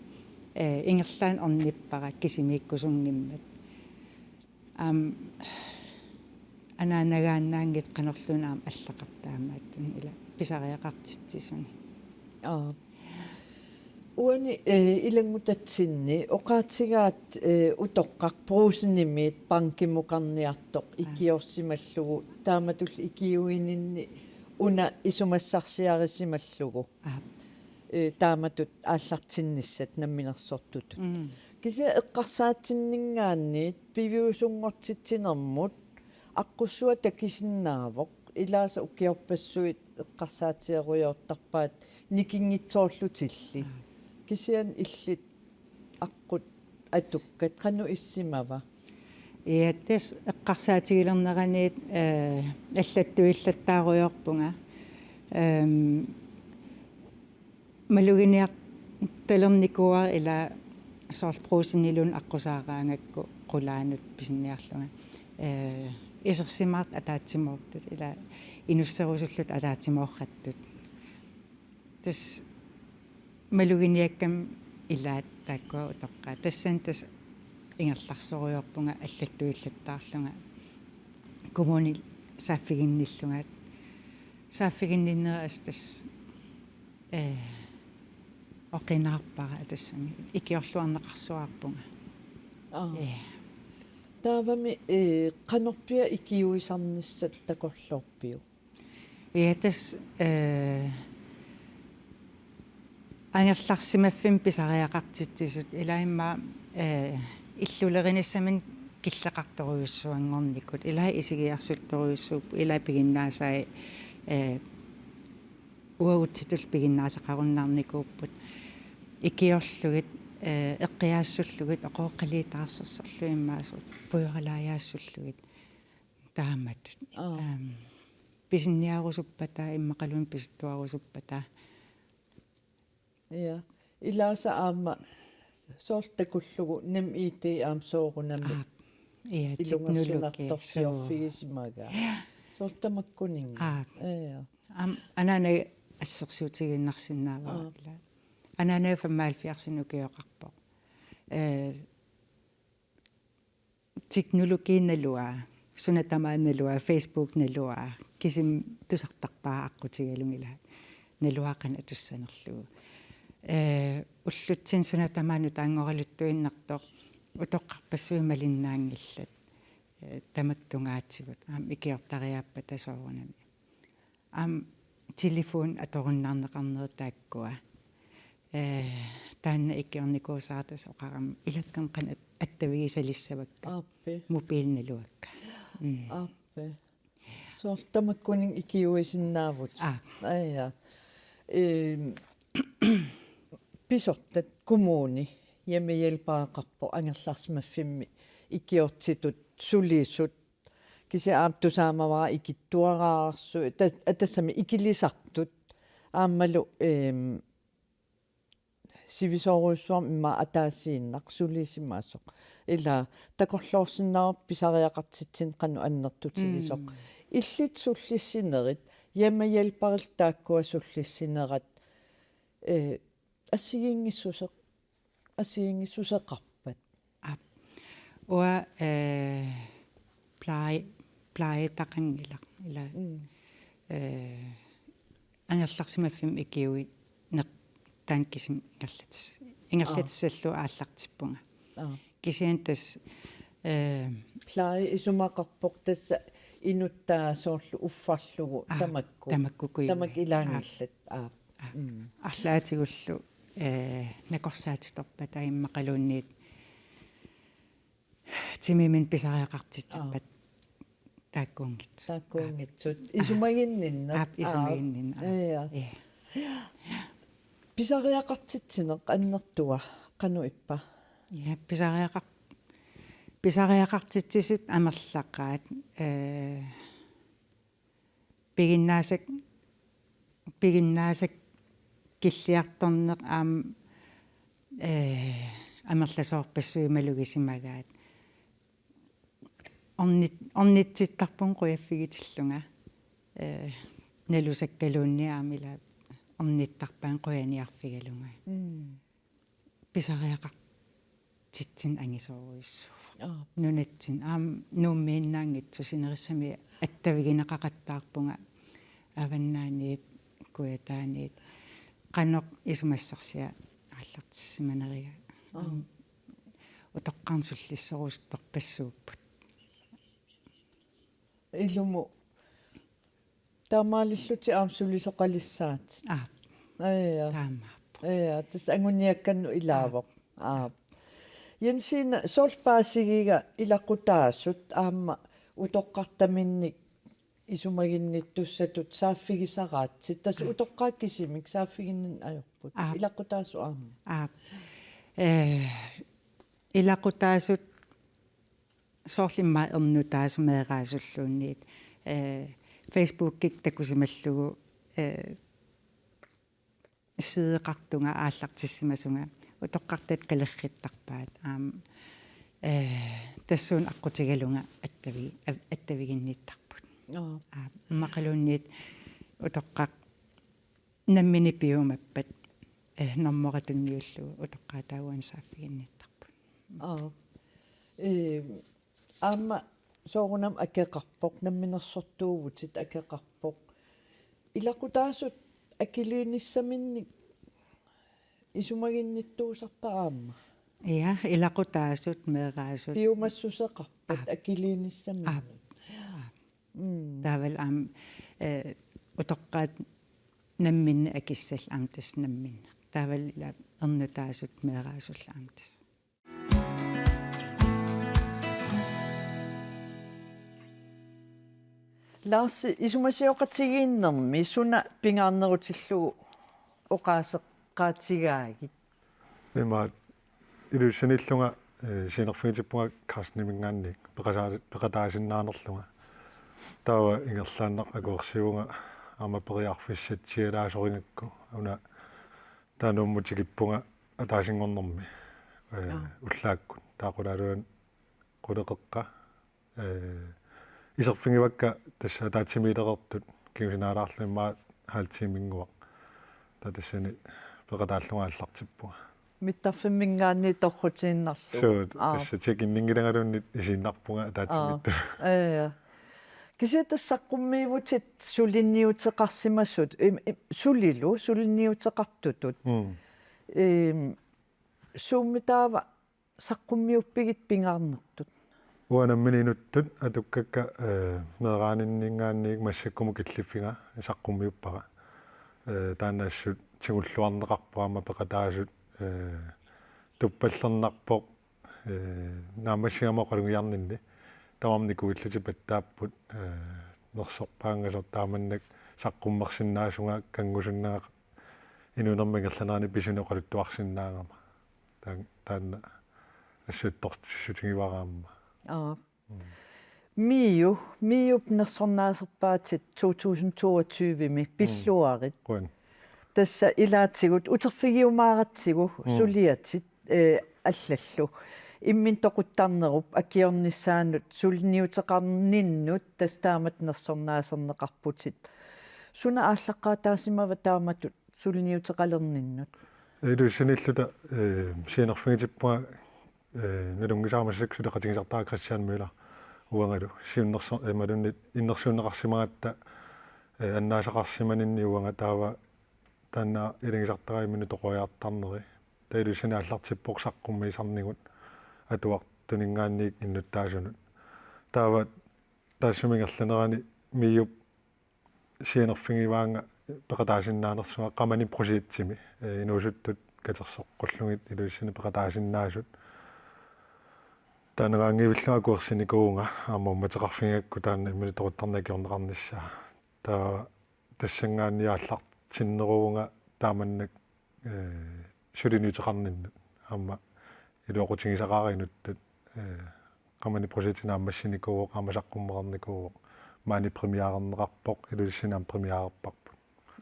Eh, ingerlaannaq ornippara kisimiikkusunngimmat. Aamma anaanagaannaanngitsoq qanorluunniit aamma allaqartoq taamaattunik ila pisariaqartitsisuni. Aa. Uani, eh, ilanngutatsinni oqaatigaat, eh, utoqqaq Brugsenimiit bankimukarniartoq, aa, ikiorsimallugu taamatullu ikiuininni una isumassarsiarisimallugu. Aa. Eh, taamatut aallartinnissat namminersortutut. Mm. Kisianni eqqarsaatinninngaanniit piviusunngortitsinermut aqqussuaq takusinnaavoq, ilaasa ukiorpassuit eqqarsaatigerujoortarpaat nikinngitsoorlutilli. Aa. Kisianni illit aqqut atukkat qanoq issimava? Ja, tassa eqqarsaatigilerneraniit, eh, allattuillattaarujoorpunga. Ehm, maluginiartalernikuuara ila soorlu Brugseniluunniit aqqusaaraangakku qulaanut pisiniarlunga. Eh, isersimaartut ataatsimoortut, ila inusserusullutik ataatsimoortut. Tassa maluginiakkami ilaat taakkua utoqqaat. Tassani tassa ingerlarsorujoorpunga allattuillattaarlunga kommunip saaffiginnillunga. Saaffiginninnera assut tassa, eh, oqinaarpara, tassami ikiorluarneqarsuarpunga. Aa. Eh. Taavami, eh, qanorpiaq ikiuisarnissat takorloorpiuk? Ja, tassa, eh, angerlarsimaffimmi pisariaqartitsisut, ila immaqa, eh, illulerinissaminnik killeqartorujussuanngornikut, ila isigiarsuttorujussuupput, ila piginnaasai, eh, uagutsitut piginnaasaqarunnaarnikuupput. Ikiorlugit, eh, eqqiaassullugit, oqooqqaliit taarsersorlugit immaqa soorlu pujoralaajaassullugit taamatut. Aap. Aam, pisinniarusuppata, immaqaluunniit pisuttuarusuppata. Ja. Ilaasa aamma soorlu takullugu NemID aamma soorunami. Aap. Ja, teknologi, ilungersunartorsiorfigisimagaa. Suu. Ja. Soorlu tamakkuninnga. Aap. Ja. Aamma anaanaga assersuutigiinnarsinnaavara. Aap. Ila. Anaanaga femoghalvfjerdsinik ukioqarpoq. Eh, teknologi naluaa, suna tamaat naluaa, Facebook naluaa, kisimi tusartarpara aqqutigalugu, ila naluara qanoq atussanerlugu. Eh, ullutsinni suna tamaat nutaanngoraluttuinnartoq, utoqqarpassuit malinnaanngillat. Eh, tamakku tungaatigut, aamma ikiortariaappata soorunami. Aamma telefoni atorunnaarneqarnerit taakkua. Eh, taanna ikiornikuusara tassa oqarama ilakkanni qanoq at-, attavigisalissavakka. Aappi. Mobiili naluakka. Mm. Aappi. Soorlu tamakkuninnga ikiuisinnaavutit. Aap. Aja. Ehm, pisortat, kommuni hjemmehjælpereqarpoq, angerlarsimaffimmi ikiortitut sulisut, kisianni aamma tusaamavara ikittuaraarsut, ta-, tassami ikilisartut, aammalu, ehm, sivisoorujussuarmik immaqa ataasiinnaq sulisimasoq. Ila takorloorsinnaavarput pisariaqartitsineq qanoq annertutigisoq. Mm. Illit sullissinerit, hjemmehjælperit taakkua sullissinerat, eh, assigiinngissuseq-, assigiinngissuseqarpat? Aap. Uanga, eh, pleje-, plejetaqanngilaq. Ila, mm, eh, angerlarsimaffimmi ikiuineq taanna kisimi ingerlatis-, ingerlatissallugu aallartippunga. Aap. Kisianni tassa, eh, pleje isumaqarpoq tassa inuttaa soorlu uffarlugu. Aap, tamakku. Tamakku kuiui. Tamakku ilaanngillat. Aap. Aap. Aap. Mm. Arlaatigullu, eh, nakorsaatitorpata immaqaluunniit timiminnut pisariaqartitsippat. Aap. Taakkuunngitsut. Taakkuunngitsut. Aap. Isumaginninneq. Aap, isumaginninneq. Aap. Ja. Ja. Pisariaqartitsineq annertua qanoq ippa? Ja, pisariaqar-, pisariaqartitsisut amerlaqaat, eh, piginnaasat-, piginnaasakilliartorneq aamma, eh, amerlasoorpassuit malugisimagaat. Ornit-, ornitsittarpunga qujaffigitillunga. Eh, nalusakkaluunniit aamma ila ornittarpaannga qujaniarfigalunga. Mm. Pisariaqartitsineq angisoorujussuuvoq. Aap. Nunatsinni aamma Nuummiinnaanngitsoq sinerissami attavigineqaqattaarpunga Avannaaniit, Kujataaniit, qanoq isumassarsiat aallartissimaneriga. Aap. Utoqqarnut sullissorusuttorpassuupput. Ilumut taamaalillutit aamma sulisoqalissaatit. Aap. Aja. Taamaappoq. Aja, tassa anguniakkannut ilaavoq. Aap. Aap. Jensine, soorlu paasigiga ilaqutaasut aamma utoqqartaminnik isumaginnittussatut saaffigisaraatsit. Tassa, aap, utoqqaat kisimik saaffiginninneq ajorput. Aap. Ilaqutaasut aamma. Aap. Eh, ilaqutaasut soorlu immaqa ernutaasut meeraasulluunniit, eh, Facebookikkut takusimallugu, eh, sideqartunga aallartissimasunga utoqqartat kalerrittarpaat aamma, eh, tassuuna aqqutigalunga attavi-, av-, attaviginnittarput. Aap. Aap, immaqaluunniit utoqqaq nammineq piumappat, eh, normoq tunniullugu utoqqaat taava uani saaffiginnittarput. Aap. Eh, aamma soorunami akeqarpoq, namminersortuuvutit, akeqarpoq. Ilaqutaasut akiliinissaminnik isumaginnittuusarpat aamma? Ja, ilaqutaasut, meeraasut. Piumassuseqarpat, aap, akiliinissaminnik. Aap. Aap. Mm. Taavalu aamma, eh, utoqqaat namminneq akissallu aamma tassa namminneq. Taavalu ila ernutaasut meeraasullu aamma tassa. Lars, isumasioqatigiinnermi suna pingaarnerutillugu oqaaseqaatigaagit? Imaat, Ilulissaniillunga, eh, sianerfigitippunga Carsteniminngaanniit peqasaa-, peqataasinnaanerlunga. Taava ingerlaannaq akuersivunga aamma periarfissat sialaasorigakku. Una taanna Nuummut tikippunga ataasinngornermi, eh, Aa. ullaakkut. Taava qulaaluan quleqeqqa, eh, iserfigivakka tassa ataatsimiilereertut kingusinaalaarlugit immaqa halv timinnguaq. Taava tassani peqataallunga aallartippunga. Mittarfimminngaanniit torrutiinnarlugu. Suu, Aa. tassa tjekinninngilangaluunniit isiinnarpunga Aa. ataatsimiittup. Ja, ja. Kisianni tassa saqqummiivutit suliniuteqarsimasut, im-, im-, sulilu suliniuteqartutut. Mm. Ehm, suummi taava saqqummiuppigit pingaarnertut? Uanga nammineq inuttut atukkakka, eh, meeraaninninngaanniit massakkumut killiffiga saqqummiuppara. Eh, taanna assut tigulluarneqarpoq aamma peqataasut, eh, tuppallernarpoq, eh, naammassigama oqalugiarninni. Tamarmik nikuillutik pattaapput, eh, nersorpaanngasoq taamannak saqqummersinnaasunga kanngusunnanga inuunerma ingerlanerani pisunik oqaluttuarsinnaagama. Taan-, taanna assut attortissutigivarama. Aa. Mm. MIO, MIO-p nersornaaserpaatit to tusind toogtyve-mi Mm. pilluarit. Qujan. Tassa ilaatigut uterfigiumaaratsigu Mm. suliatit, eh, allallu. Imminut toquttarnerup akiornissaanut suliniuteqarninnut tassa taamatut nersornaaserneqarputit. Suna aallaqqaataasimava taamatut suliniuteqalerninnut? Ilulissaniilluta, eh, sianerfigitippunga, eh, nalunngisara massakkut suleqatigisartara Christian Møller uangalu siunnerso-, eh, imaluunniit innersuunneqarsimagatta, eh, annaasaqarsimaninni uanga taava taanna ilagisartara imminut toqoriartarneri. Taava Ilulissani aallartippoq saqqummiisarnigut atuartuninngaanniit innuttaasunut. Taava taassuma ingerlanerani MIO-p sianerfigivaannga peqataasinnaanersunga Qamani projektimi, eh, inuusuttut katersoqqullugit Ilulissani peqataasinnaasut. Taanna qaangiivillunga akuersinikuuvunga aamma uummateqarfigigakku taanna imminut toquttarneq akiorneqarnissaa. Taava tassanngaanniit aallartinneruvunga taamannak, eh, suliniuteqarninnut aamma iluaqutigisaqaara inuttut, eh, Qamani projekti naammassinikuuvoq, aamma saqqummeqarnikuuvoq, maani premiererneqarpoq, Ilulissani aamma premiererparput.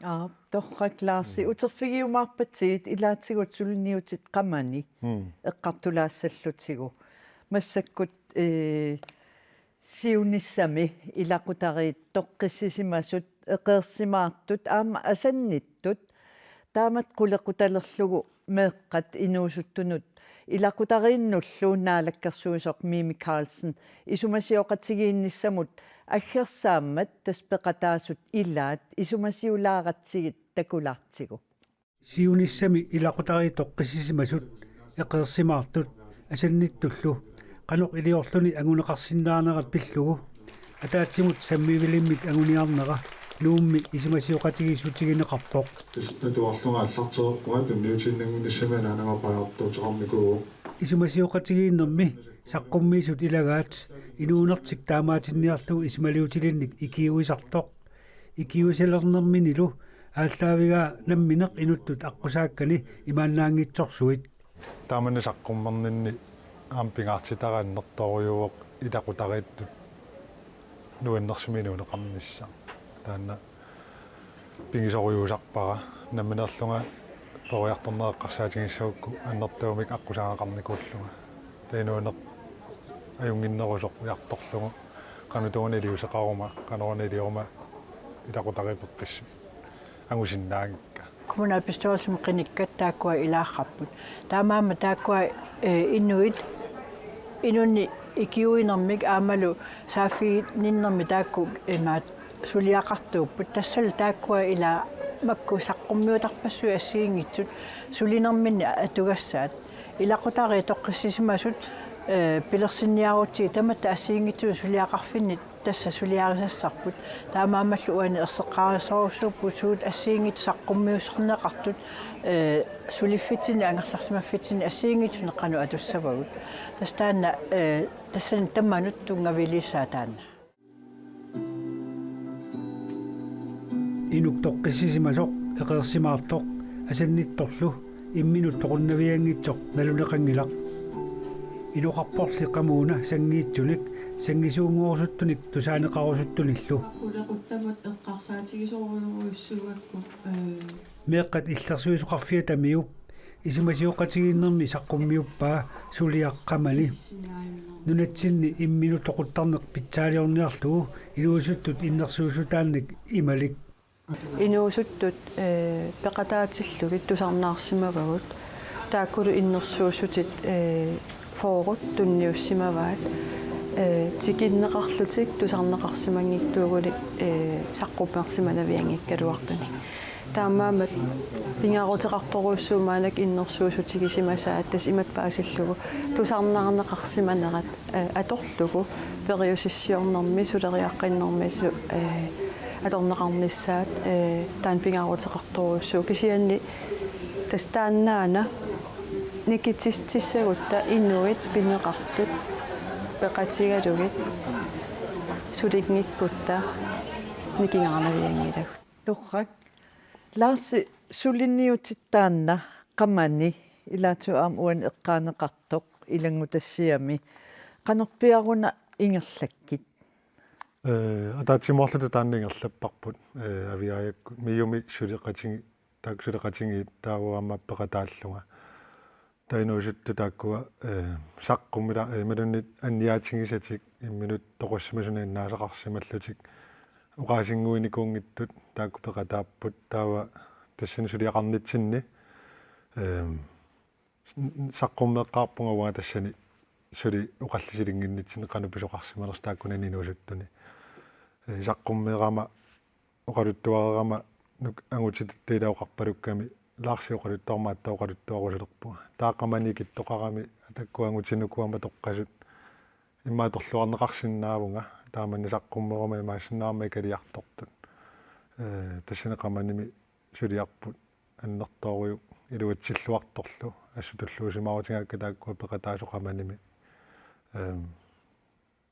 Aa, torrak Laarsi, Mm. uterfigiumaarpatsigit ilaatigut suliniutit Qamani Mm. eqqartulaassallutigu. Massakkut, eh, siunissami ilaqutariit toqqissisimasut eqeersimaartut aamma asannittut taamatut qulequtalerlugu meeqqat inuusuttunut ilaqutariinnullu naalakkersuisoq Mimi Karlsen isumasioqatigiinnissamut aggersaammat tassa peqataasut ilaat isumasiulaaratsigit takulaartigu. Siunissami ilaqutariit toqqissisimasut eqeersimaartut asannittullu qanoq iliorluni anguneqarsinnaanerat pillugu ataatsimut sammivilimmik anguniarnera Nuummi isumasioqatigiissutigineqarpoq. Atuarlunga aallartereerpunga tunniutiinnannginnissami anaanagarpaajartorteqarnikuuvoq. Isumasioqatigiinnermi saqqummiisut ilagaat inuunertik taamaatinniarlugu isumaliutilinnik ikiuisartoq. Ikiuisalernerminilu aallaavigaa nammineq inuttut aqqusaakkani imaannaanngitsorsuit. Taamannak saqqummerninni aamma pingaartitara annertoorujuuvoq ilaqutariittut nuannersumik inuuneqarnissaq. Taanna pigisorujuusarpara nammineerlunga peroriartorneq eqqarsaatigissagukku annertuumik aqqusaagaqarnikuullunga. Taava inuuneq ajunnginnerusoq ujartorlugu qanoq tungaanut iliuuseqaruma, qanoruna ilioruma ilaqutariit peqqissut angusinnaanngikka. Kommunalbestyrelsimi qinikkat taakkua ilaarrapput. Taamaammat taakkua, eh, inuit inunnik ikiuinermik aammalu saaffiginninnermik taakku imaat suliaqartuupput. Tassalu taakkua ilaa makku saqqummiutarpassuit assigiinngitsut sulinerminni atugassaat. Ilaqutariit toqqissisimasut, eh, pilersinniarutsigit tamatta assigiinngitsunut suliaqarfinni tassa suliarisassarput. Taamaammallu uani erseqqarissorujussuupput suut assigiinngitsut saqqummiusarneqartut, eh, suliffitsinni angerlarsimaffitsinni assigiinngitsunik qanoq atussavagut. Tassa taanna, eh, tassani tamanut tunngaviliissaaq taanna. Inuk toqqissisimasoq eqeersimaartoq asannittorlu Imminut toqunnavianngitsoq naluneqanngilaq. Inoqarporli qamuuna sanngiitsunik, sanngisuunngorusuttunik tusaaneqarusuttunillu. Qulequttamut eqqarsaatigisorujorujussuugakku, ee, Meeqqat Illersuisoqarfiata MIO-p isumasioqatigiinnermi saqqummiuppaa suliaq Qamani. Nunatsinni imminut toquttarneq pitsaaliorniarlugu inuusuttut innersuussutaannik imalik. Inuusuttut, ee, peqataatillugit tusarnaarsimavagut. Taakkulu innersuussutit, ee, fyrret tunniussimavaat. Ee, tikinneqarlutik tusarneqarsimanngitsuugunik, ee, saqqummersimanavianngikkaluartunik. Taamaammat pingaaruteqartorujussuuvoq maannakkut innersuussutigisimasaat, tassa imatut paasillugu tusarnaarneqarsimanerat, ee, atorlugu periusissiornermi suleriaqqinnermilu, ee, atorneqarnissaat, ee, taanna pingaaruteqartorujussuuvoq, kisianni tassa taannaana nikititsissagutta inuit pineqartut peqatigalugit sulinngikkutta nikingaarnavianngilagut. Torrak, Larsi, suliniutit taanna Qamani, ilaatigut aamma uani eqqaaneqartoq ilanngutassiami. Qanorpiaruna ingerlakkit? Ee, ataatsimoorluta taanna ingerlapparput, ee, Aviaajakkut. MIO-mi suleqatigi-, taakku suleqatigiit taava aamma peqataallunga. Taava inuusuttut taakkua, ee, saqqummila-, ee, imaluunniit anniaatigisatik imminut toqussimasut innaasaqarsimallutik oqaasinnguinikuunngitsut taakku peqataapput, taava tassani suliaqarnitsinni, ee, saqqummeqqaarpunga uanga tassani suli oqallisilinnginnitsinni qanoq pisoqarsimanersoq taakkunani inuusuttuni. Ee, saqqummeerama oqaluttuareerama nuk-, angutitatta ila oqarpalukkami Larsi oqaluttuarama aatsaat oqaluttuarusulerpunga. Taava Qamani ikittoqarami taakkua angutinuku aamma toqqasut immaqa atorluarneqarsinnaavunga, taamannak saqqummerama imaassinnaagama ikiliartortut. Ee, tassani Qamanimi suliarput annertoorujuk iluatsilluartorlu, assut tulluusimaarutigaakka taakkua peqataasut Qamanimi. Ee,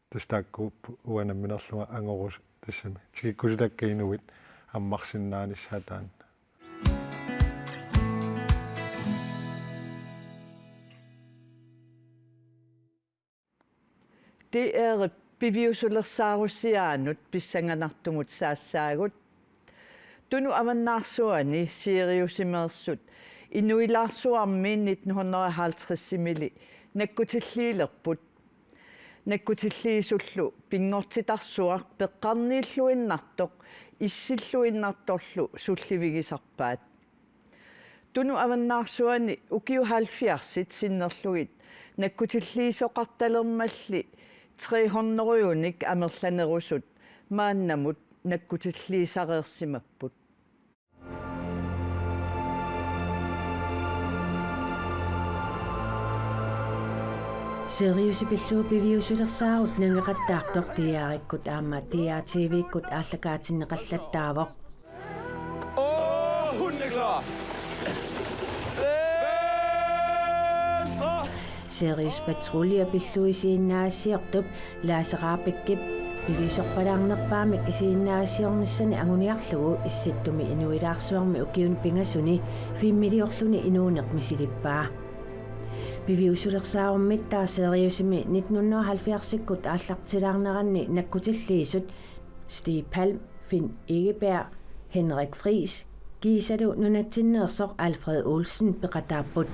tassa taakkuupput uanga nammineerlunga angorusut tassami. Tikikkusutakka inuit ammarsinnaanissaat taanna. D R-ip piviusulersaarusiaanut pissanganartumut saassaagut. Tunut avannaarsuani Siriusimeersut inuilaarsuarmi nitten hundrede og halvtredsimili nakkutilliilerput. Nakkutilliisullu pinngortitarsuaq peqqarniilluinnartoq issilluinnartorlu sullivigisarpaat. Tunut avannaarsuani ukiut halvfjerdsit sinnerlugit nakkutilliisoqartalermalli tre hundredenik amerlanerusut maannamut nakkutilliisareersimapput. Siriusi pillugu piviusulersaarut nangeqattaartoq D R-ikkut aamma D R T V-kkut aallakaatinneqallattaavoq. Åh, hunden er klar! Venstre! Sirius Patrulje pillugu isiginnaassiortup Lasse Rabeckip piviusorpalaarnerpaamik isiginnaassiornissani anguniarlugu Issittumi inuilaarsuarmi ukiuni pingasuni filmiliorluni inuuneq misilippaa. Piviusulersaarumittaaq Siriusimi nitten hundrede og halvfjerdsikkut aallartilaarneranni nakkutilliisut Stig Palm, Finn Egeberg, Henrik Friis kiisalu nunatsinneersoq Alfred Olsen peqataapput.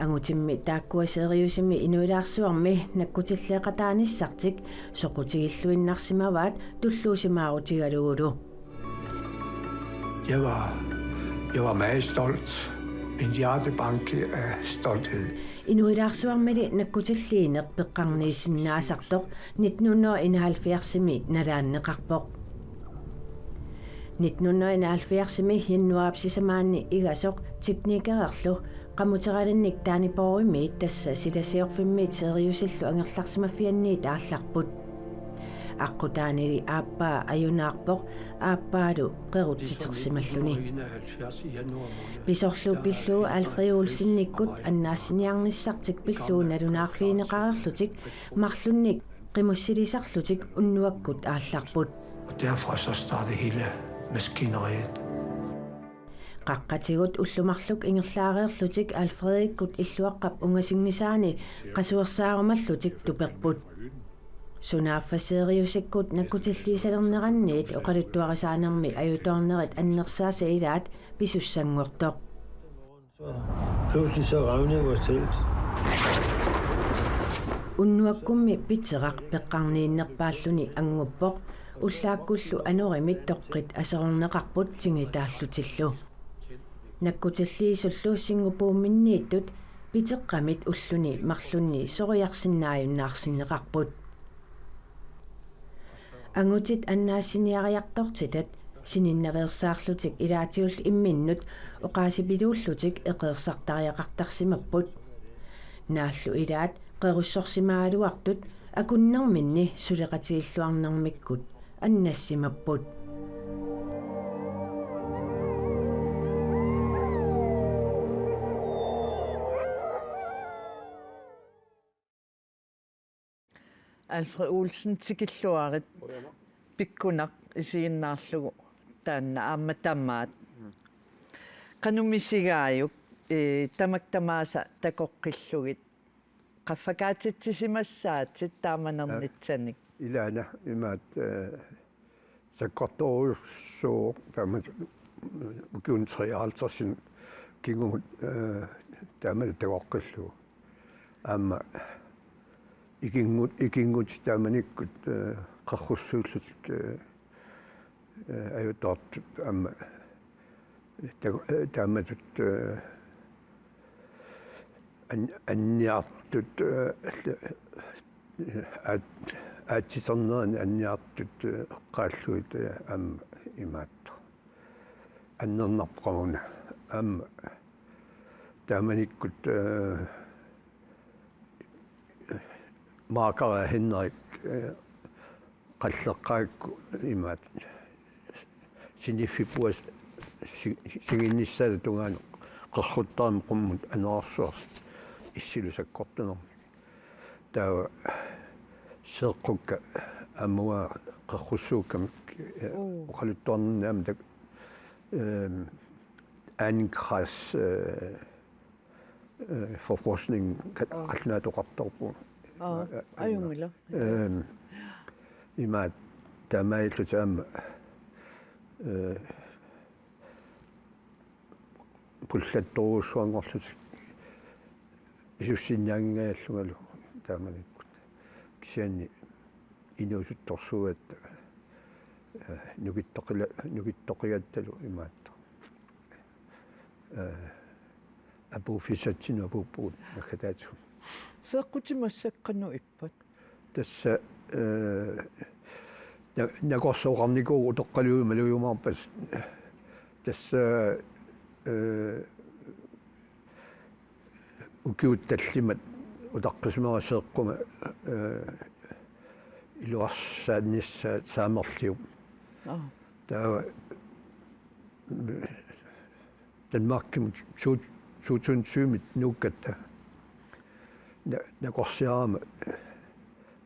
Angutimmi taakkua Siriusimi inuilaarsuarmi nakkutilliiqataanissartik soqutigilluinnarsimavaat tulluusimaarutigalugulu. Jeg var, jeg var meget stolt. Min hjerte bankede af stolthed. Inuilaarsuarmili nakkutilliineq peqqarniissinnaasartoq nitten hundrede og enoghalvfjerdsimi nalaanneqarpoq. Nitten hundrede og enoghalvfjerdsimi januaarip sisamaanni igasoq teknikerillu qamuteralinnik Dannebrogimiit, tassa silasiorfimmiit Siriusillu angerlarsimaffianniit aallarput. Aqqutaanili aappaa ajunaarpoq, aappaalu qerutsitersimalluni. Pisorlu pillugu Alfred Olsenikkut annaassiniarnissartik pillugu nalunaarfigineqareerlutik marlunnik qimussilisarlutik unnuakkut aallarput. Og derfra så startede hele maskineriet. Qaqqatigut ullut marluk ingerlaareerlutik Alfredikkut illuaqqap ungasinngisaani qasuersaarumallutik tuperput. Sunaaffa Siriusikkut nakkutilliisalerneranniit oqaluttuarisaanermi ajutoornerit annersaasa ilaat pisussanngortoq. Pludselig så revnede vores telt. Unnuakkummi piteraq peqqarniinnerpaalluni annguppoq, ullaakkullu anorimit toqqit aserorneqarput tingitaallutillu. Nakkutilliisullu Singaporemiinniittut piteqqamit ulluni marlunni soriarsinnaajunnaarsinneqarput. Angutit annaassiniariartortitat sininnaveersaarlutik ilaatigut imminnut oqaasipiluullutik eqeersartariaqartarsimapput. Naallu ilaat qerussorsimagaluartut akunnerminni suleqatigilluarnermikkut annassimapput. Alfred Olsen, tikilluarit, pikkunaq isiginnaarlugu taanna aamma tamaat. Qanoq misigaajuk, ee, tamakku tamaasa takoqqillugit qaffakaatitsisimassaatit taamanernissaannik? Ilaana imaat, ee, sakkortoorujussuuvoq taama ukiuni treoghalvtredsinik kingumut, ee, taama takoqqillugu. Aamma ikinngut-, ikinngutit taamanikkut, ee, qerrussuullutik, ee, ee, ajutoortut aamma ta-, ee, taamatut, ee, an-, anniartut, ee, aat-, aatsiternerani anniartut, ee, eqqaallugit, ee, aamma imaattoq. Annernarpoq una. Aamma taamanikkut, ee, Maakara Henrik, ee, qalleqqaakku imaat siniffippua si-, si-, singinnissaata tungaanut qerruttarami qummut anorersuarsi issilu sakkortunermik. Taava seeqqukka aamma qerrussuukkamik, ee, Oo. oqaluttuarninni aamma tak-, ehm, Ahnenkrans, ee, ee, forforskning ka-, Aa. qallunaatoqartarpoq. Aa, Aa, ajunngilaq. Ehm, imaat taamaalillutik aamma, ee, pullattorujussuanngorlutik pisussinnaanngingajallungalu taamanikkut. Kisianni inuusuttorsuugatta, ee, nukittoqila-, nukittoqigattalu imaattoq. Ee, apuuffissatsinut apuuppugut naggataatigut. Seeqqutit massakkut qanoq ippat? Tassa, ee, na-, nakorsat oqarnikuuvugut utoqqaliujumalujumaarpasut. Tassa, ee, ukiut tallimat utaqqisimavara seeqquma, ee, iluarsaannissaa saamerliup. Aa. Taava Danmarkimut to-, to tusind syvimi nuukkatta. Na-, nakorsiarama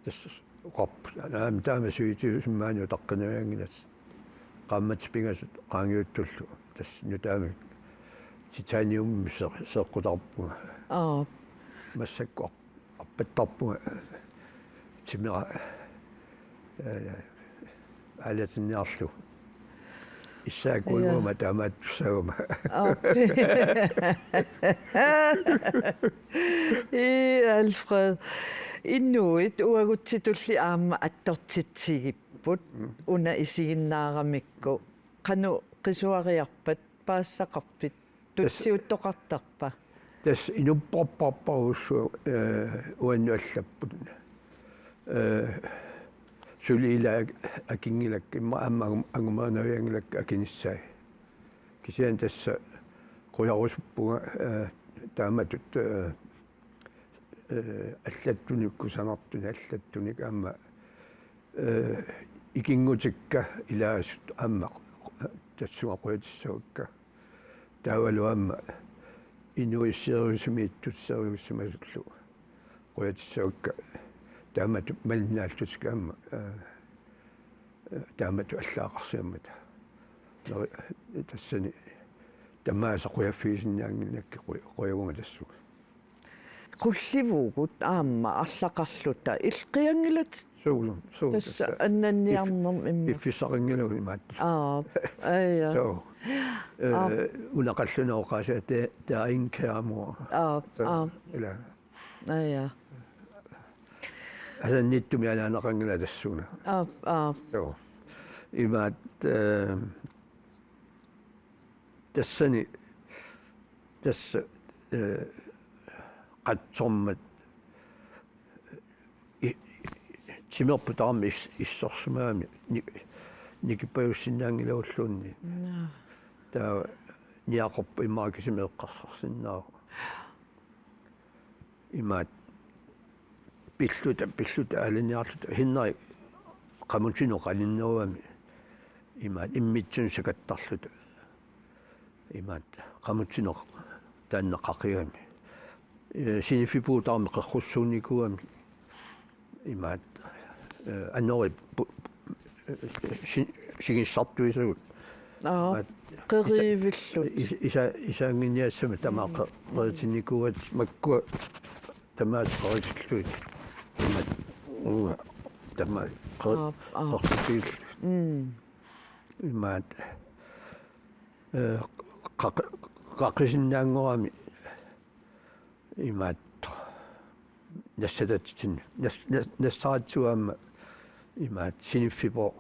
tassa oqarput. Aamma taama syvogtyvemi maani utaqqinaviannginnatsigit. Qaammatit pingasut qaangiuttullu. Tassa nutaamik titaniumimik se-, seeqqutarpunga. Aa. Massakkut arpattarpunga timera, ee, aalatinniarlugu. Issaakkuuguama Ja. taamaattussaaguma. Aap. Ii, Alfred. Inuit uagutsitulli aamma attortitsigipput Mm. una isiginnaaramikku. Qanoq qisuariarpat, paassaqarpit? Tassa Tutsiuttoqartarpa? Tassa inuppassuarpassuit, ee, uannut allapput. Ee, suli ila ak-, akinngilakka, immaqa aamma angum-, angumeriinnavianngilakka akinissaat. Kisianni tassa qujarusuppunga, ee, taamatut, ee, ee, allattunik, kusanartunik allattunik aamma eh, ikinngutikka ilaasut aamma tassunga qujatissavakka. Taavalu aamma inuusseriusimaartusseriusimasullu qujatissavakka. Taamatut malinnaallutik aamma, eh, taamatut allaaqarsimammata. Neri-, tassani tamaasa qujaffigisinnaannginnakkit quj-, qujavunga tassunga. Qullivugut aamma arlaqarluta ilqianngilat. Suu, suu, tassa tassa. Annanniarnermut imma. Piffissaqanngilagut imaat. Aap, aja. Suu. Eh, aap. Una qallunaaq oqaasia, der, der er ingen kære mor. Aap, suu, aap. Ila. Aja. Asannittumi anaanaqanngilaq tassuuna. Aap, aap. Suu. Imaat, eh, tassani, tassa, eh, qatsormat i-, timerput taama is-, issorsimagami ni-, nikipajussinnaanngilagulluunniit. Naa. Taava niaqorpoq immaqa kisimi eqqarsarsinnaavoq. Imaat pilluta, pilluta aallarniarluta Henrik qamutinut qaninnerugami. Imaat immitsinnut sakattarluta. Imaat qamutinut taanna qaqigami. Eh, siniffipugut tamarmik qeqqussuunnikuugamik. Imaat, eh, anori pu-, eh, si-, sigissartuisagut. Aap, imaat, qerivillutik. Isa-, isa-, isaannginiassamik tamaat qe-, qeritinnikuugakkit makkua tamaat qeritillugit. Imaat, uunga, tamaat qe-, aap, aap, qeqqutigiillugit. Mm. Imaat, eh, qaq-, qaqqisinnaanngorami imaattoq. Nassatatsinnut. Nas-, nas-, nassaratsigu aamma imaat siniffipput,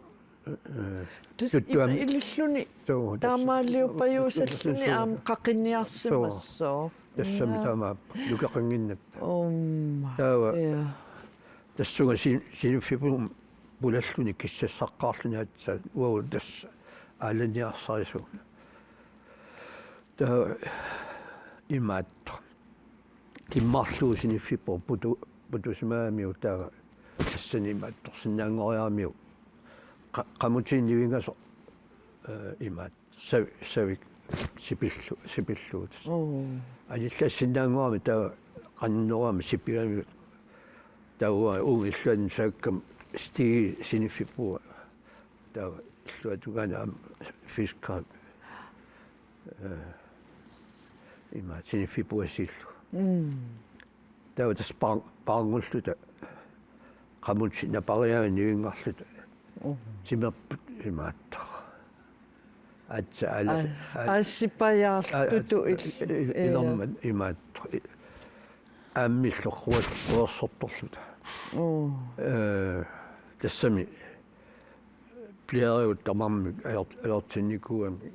eh, tassa tuttuam-, i-, ililluni. Suu, tassa. Taamaaliorpajuusalluni aamma qaqiniarsimassooq. Suu. Tassami, ja, taamaappoq. Nukeqannginnatta. Uumma. Taava. Ja. Tassunga sin-, siniffipput pulalluni kissassaqqaarluni aatsaat. Uagut tassa aallarniarsarisugut. Taava imaattoq. Kimmarlugu siniffipput putu-, putusimagamiuk taava tassani imaattorsinnaanngoriaramiuk. Qa-, qamutit nivingasoq, eh, imaat savi-, savik sipillu-, sipillugu tassa. Oo. Anillassinnaanngorami taava qaninnerugami sipigamiuk. Taava uunga illuanni saakkami Stig siniffipput. Taava illuatungaani aamma fisker. Eh, imaat siniffipput assiillugu. Mm. Taava tassa paan-, paarngulluta qamutit napariaanni nivinngarluta. Mhm. Timerput imaattoq. Aatsaat aala-, aa-, aal-, aassipajaarlutut aa-, aatsaat il-, il-, ja, ilermat imaattoq. I-, aammillu quer-, quersortorluta. Oo. Eh, tassami plerigut tamarmik ajor-, ajortinnikuugamik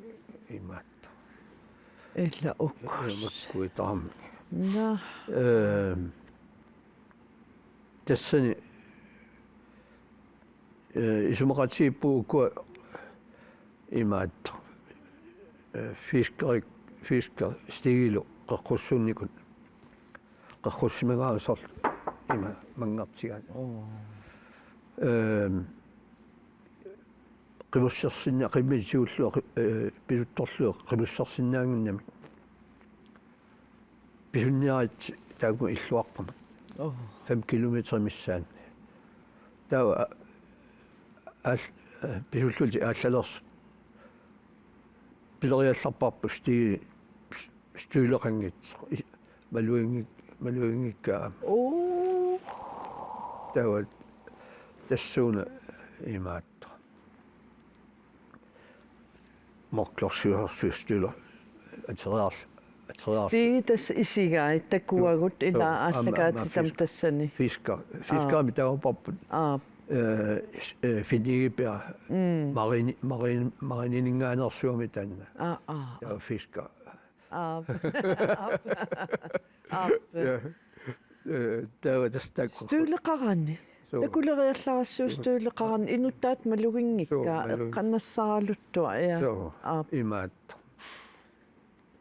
imaattoq. Ila ukkus. Makkuitaarami. Naa. Ehm, tassani, eh, isumaqatigiippugut ukua imaattoq. Eh, fiskerik, fisker Stigilu qeqqussuunnikut. Qeqqussimagaasarlu ima manngartigaat. Oo. Ehm, qimussersinna-, qimmit tigullugu, eh, pisuttorlugu qimussersinnaannginnami. Pisunniaritsi taakku illuarpama. Oo. Fem kilometer missaanni. Taava, aal-, eh, pisullutik aallalersut. Pileriallarparput Stig-, støvleqanngitsoq. I-, maluginngik-, maluginngikkaa aamma. Oo. Taava tassuuna imaattoq. Moklersiorsuustilu ateriar-, ateriar-. Stig tassa isigai takuagut. Joo, ila joo, aamma, aamma aallakaatitami fis-, tassani. Fisker. Aa. Fiskerimi taagorparput. Aa. Eh, s-, eh, Finigipiaq. Mm. Marini-, marini-, marinininngaanneersuugami taanna. Aa, aa. Taava fisker. Aap. Aap. Aap. Ja. Eh, taava tassa taakku. Støvleqarani. Suu. Takuleriallarassuuvoq. Suu. Støvleqarani. Inuttaat maluginngikkaa. Suu, malugi-. Eqqannassaraluttuaq, ja. Suu. Aap. Imaattoq.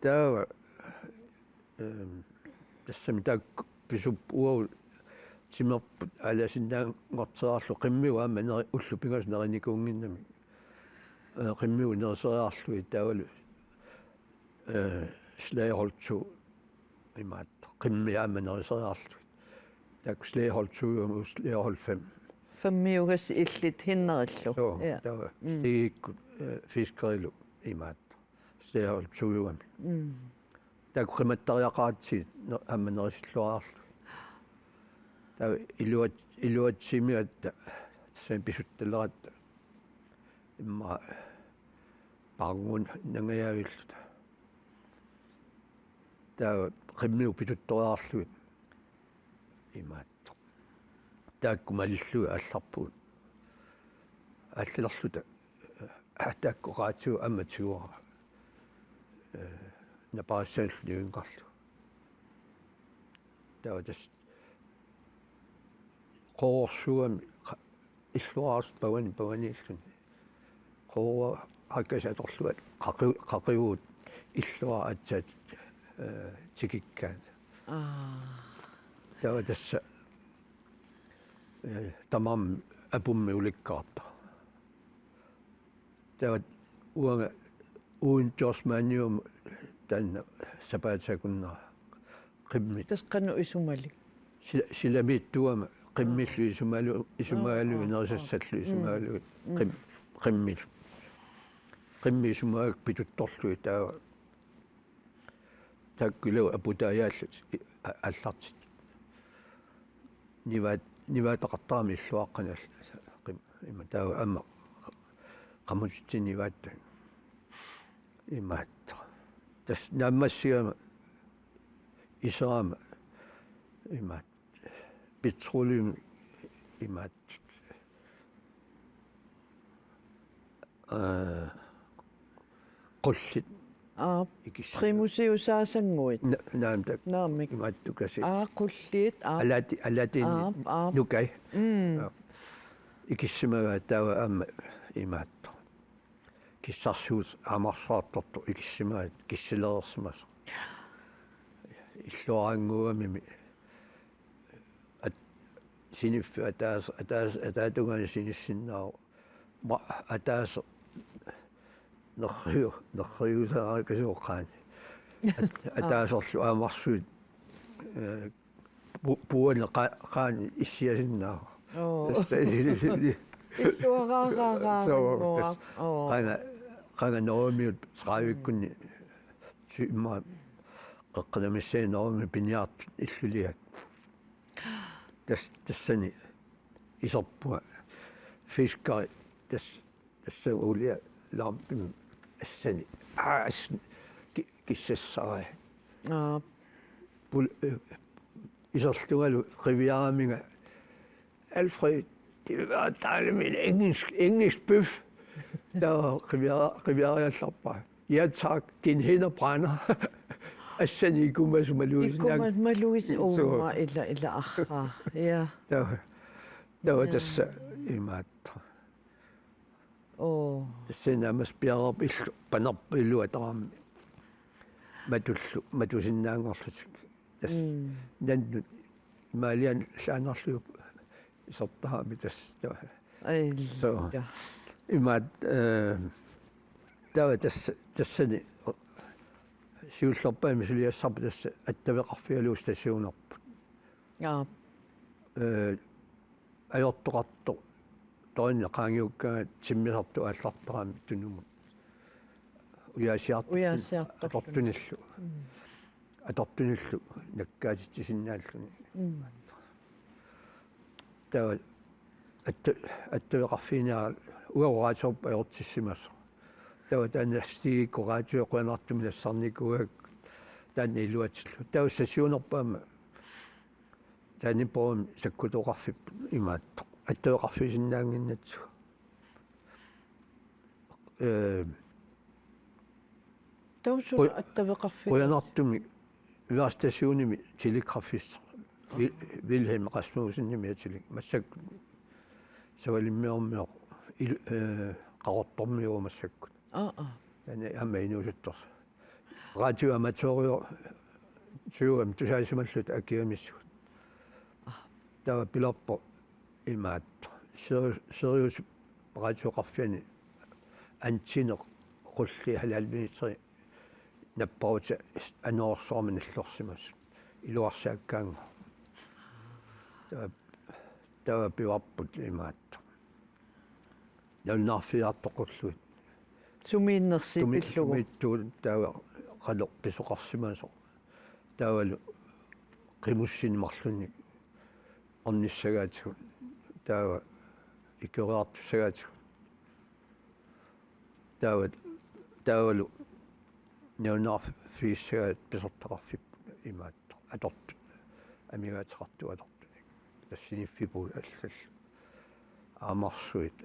Taava, ehm, tassami taakku pisupput uagut Timerput aalasinnaanngorteriarlugu qimmigut aamma neri-, ullut pingasut nerinikuunnginnamik. Ee, qimmigut neriseriarlugit taavalu, ee, slædehold to imaattoq. Qimmit aamma neriseriarlugit. Taakku slædehold to-uami, slædehold fem. Femmiugassat illit hinnerillu. Suu, ja, taava, mm, stigikkut, ee, fiskerilu imaattoq. Slædehold to-uami. Mm. Taakku qimattariaqaratsigit ne-, aamma nerisilluariarlugit. Taava iluat-, iluatsimigatta, tassani pisuttaleratta. Immaqa paarnguunnangajavilluta. Taava qimmigut pituttoriarlugit imaattoq. Taakku malillugit aallarpugut. Aallalerluta, ee, taakku qaatigut aamma tiguara. Ee, naparissanillu nivinngarlugu. Taava tassa qoorsuami qa-, illuaraarsut pavani-, pavaniilluni. Qoorsuakkasi atorlugu qaqi-, qaqivugut illuaraa aatsaat, ee, tikikkaat. Aa. Taava tassa, ee, tamarmik apummik ulikkaartara. Taava uanga udendørsmandiuvoq taanna sapaatip akunnera qimmit. Tassa qanoq isumalik? Sila-, silamiittuugama qimmillu isumalu-, isumagalugit, aa, aa, aa, nerisassallu, mm, isumagalugit, mm, qim-, qimmit. Qimmit isumagakku pituttorlugit taava. Taakku ilaa aputaajaallutik a-, aallartitut. Nivaat-, nivaataqartarami illuaqqani all-, qim-, ima taava aamma qamutitsinni nivaattunik. Imaattoq. Tassa naammassigama iserama imaattoq. Petroleum imaattoq. Ee, qullit. Aap. Ikissi-. Primusiusaasannguit. Na-, naamik taakku. Naamik. Imaattukasi. Aa, qullit, aap. Alaati-, alaatiinni. Aap, aap. Nukai. Mm. Aap. Ikissimagaat taava aamma imaattoq. Kissarsuut aamarsuartortoq ikissimagaat kissalereersimasoq. Illuaraannguugamimi at-, siniffiup ataas-, ataas-, ataatungaani sinissinnaavoq. Ma-, ataaseq nerriu-, nerriusaarikasuuqqaani. At-, ataaserlu aamarsuit, ee, pu-, puani qa-, qaani issiasinnaavoq. Oo. Tassa ili-, ili-, illuaraaraaraannguaq. Suu, tassa. Oo. Qanga, qanga norgemiut tredivikkunni, immaqa qeqqanut missaani norgemiut piniartut illuliat. Tas-, tassani iserpunga fiskeri tas-, tassani olielampimi assani. Aa, assani ki-, kissassarai. Aa. Pul-, ee, iserlungalu qiviaraminga: "Alfred, det var dejligt med en engelsk, engelsk bøf." Taava qiviara-, qiviariallarpara: "Ja tak, dine hænder brænder." Assani ikumasut malugisinnaanngillat. Ikumasut malugisinnaanngillat. Suu. Uuma ila, ila arraa. Ja. Taava, taava, ja, tassa imaattoq. Oo. Tassani aamma piareerpoq illu-, panerpoq iluatarami. Matullu-, matusinnaanngorlutik. Tassa, mm, nannut imaaliaannarlugu isertarami tassa. Ai, suu. Ja. Imaattoq, ee, taava tassa, tassani siullerpaamik suliassarput tassa attaveqarfigalugu stationerput. Ja. Ee, ajortoqartoq døgni qaangiukkaangat timmisartoq aallartarami tunumut. Ujaasiartortun-, ujaasiartortun-, atortunillu. Mm. Atortunillu nakkaatitsisinnaalluni. Mm. Taava atta-, attaveqarfigineq uagut radioorput ajortissimasoq. Taava taanna stigikkut radio qujanartumik nassarnikuugakku taanna iluatsillugu. Taava stationerput aamma Dannebrogimi sakkutoqarfipput imaattoq. Attaveqarfigisinnaannginnatsigu. Ee, taava suna qu-, attaveqarfigineq? Qujanartumik Ørestationimi telegrafist Vi-, Vilhelm Rasmussenimik atilik. Massakkut Savalimmiormioq il-, ee, Qaqortormiuuvoq massakkut. Aa, aa. Taanna aamma inuusuttorsuaq. Radioamatøriuvoq, tyve-mi tusaasimalluta akiamissut. Aa. Taava pilerpoq imaattoq. Sirius-, Siriusip radioqarfiani antenneq qulliit halvanden meteri napparutaq anorersuarmik nallersimasoq. Iluarsaakkaanngooq. Taava, taava pivarput imaattoq. Nalunarfigiartoq qullui. Sumiinnersi Sumi-, pillugu. Sumiittugut taava qanoq pisoqarsimasoq. Taavalu qimussineq marlunnik ornissagaatigut. Taava ikeriartussagaatigut. Taava, taavalu nalunarfigissagaat pisortaqarfipput imaattoq atortut. Amigaateqartut atortunik. Tassa siniffipput allallu. Aamarsuit,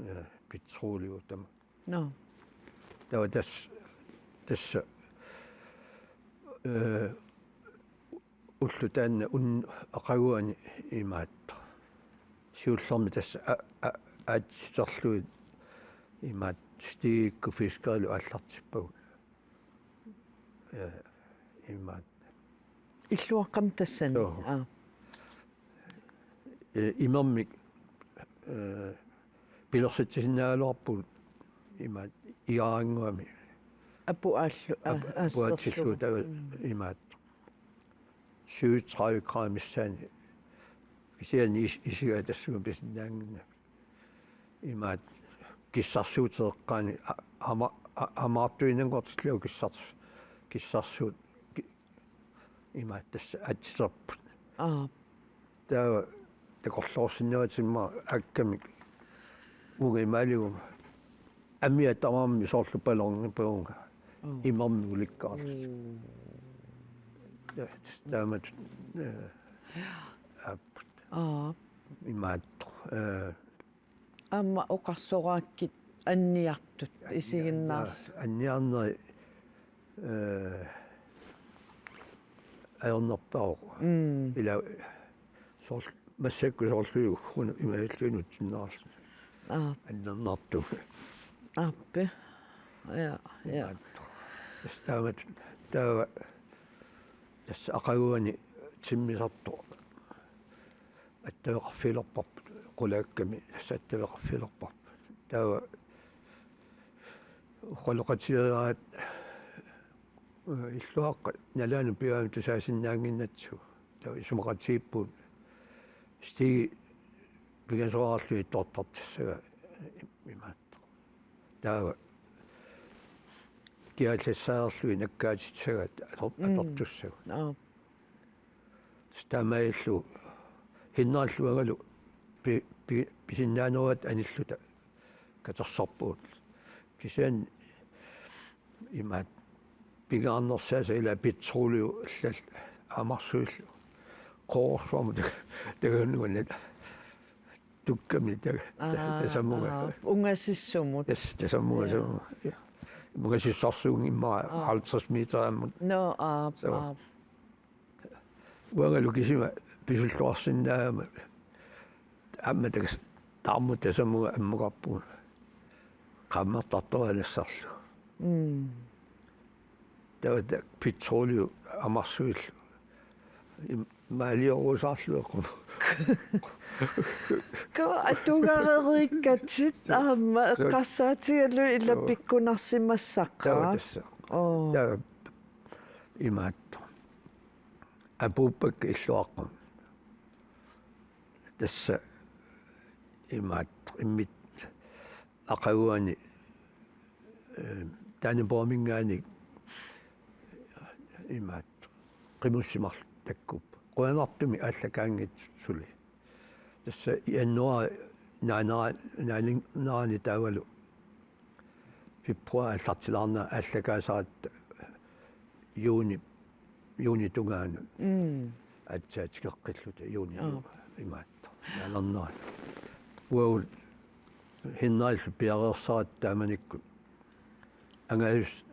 eh, petroleum tamaat. Nå. Taava tassa, tassa, eh, ulloq taanna una aqaguani imaattoq. Siullermik tassa a-, a-, aatsiterlugit imaattoq stigikkut fiskerilu aallartippagut. Eh, imaattoq. Illuaqqamik tassani. Joo. Aa. Eh, imermik, eh, pilersitsisinnaagaluarpugut imaattoq igaarannguami. Apuallu-, a-, Ap-, apuatsillu aasterlugu. Taava Mm. imaattoq. Syvogtredive grader missaani. Kisianni is-, isigaat tassunga pisinnaannginnami. Imaattoq kissarsuuteqqaani a-, ama-, a-, amaartuinnanngortillugu kissars-, kissarsuut ki-, imaattoq tassa aatsiterput. Aa. Taava takorloorsinnaavatimmi akkamik uunga imaaliguma. Amia tamarmi soorlu ballonipavunga. Mm. Imermik ulikkaarlutik. Mm. Ja, tassa taamatut, eh, aapput. Aa. Imaattoq, eh, Aamma oqarsoraakkit anniartut Anniarna-, isiginnaarlu. Anniarneri, eh, ajornerpaavoq. Mm. Ila soorl-, massakkut soorlu una imaalluni nutsinnaarlutik. Aa. Annernartumik. Aappi. Ja, ja. Imaattoq. Tassa taamatut, taava, tassa aqaguani timmisartoq. Attaveqarfigilerparput, qulaakkami tassa attaveqarfigilerparput. Taava oqaloqatigeeraat, eh, illuaqqat nalaanut pigaamik tusaasinnaannginnatsigu. Taava isumaqatigiippugut Stig pingasoraarluni toortartassagaa imaattoq. Taava kiallassaalerlugit nakkaatissagaat ator-, Mm. atortussagut. Aa. Taamaalillugu Hinnarillu uangalu pi-, pi-, pisinnaanerugatta anilluta katersorpugut. Kisianni imaattoq pingaarnersaasa ila petroleum allallu aamarsuillu. Qoorsuarmut tag-, tagannuanat tukkami tag-, ta-, Aa, tasamunga. Aa, ungasissumut. Tas-, tasamunga, Ja. Tasamunga. Ja. Ungasissarsuunngimmat Aa. halvtreds meteriammut. Nå, aa, Så. Aa. Uangalu kisima pisulluarsinnaagama aamma takas-, taarmut tasamunga ammukarpugut. Qaammartartoraanissarlu. Mm. Taava ta-, petroleum amarsuillu. Im-, maaliorusaarlu eqqum. Ko atugareeriikkatit aamma So. eqqarsaatigalugu ila So. pikkunarsimassaqaaq. Taava tassa. Oo. Taava imaattoq. Apuuppakka illuaqqamik. Tassa imaattoq immikkut aqaguani, eh, Dannebrogiminngaanniit imaattoq qimussit marluk takkuppoq. Qujanartumik aallakaanngitsut suli. Tassa januaari naanera-, naani-, naani taavalu februaari aallartilaarnera aallakaasaratta juuni, juunip tungaanut. Mm. Aatsaat tikeqqilluta juunip Aap. imaattoq. Naanernerani. Uagut Hinnarillu piareersaratta taamanikkut. Angalus-,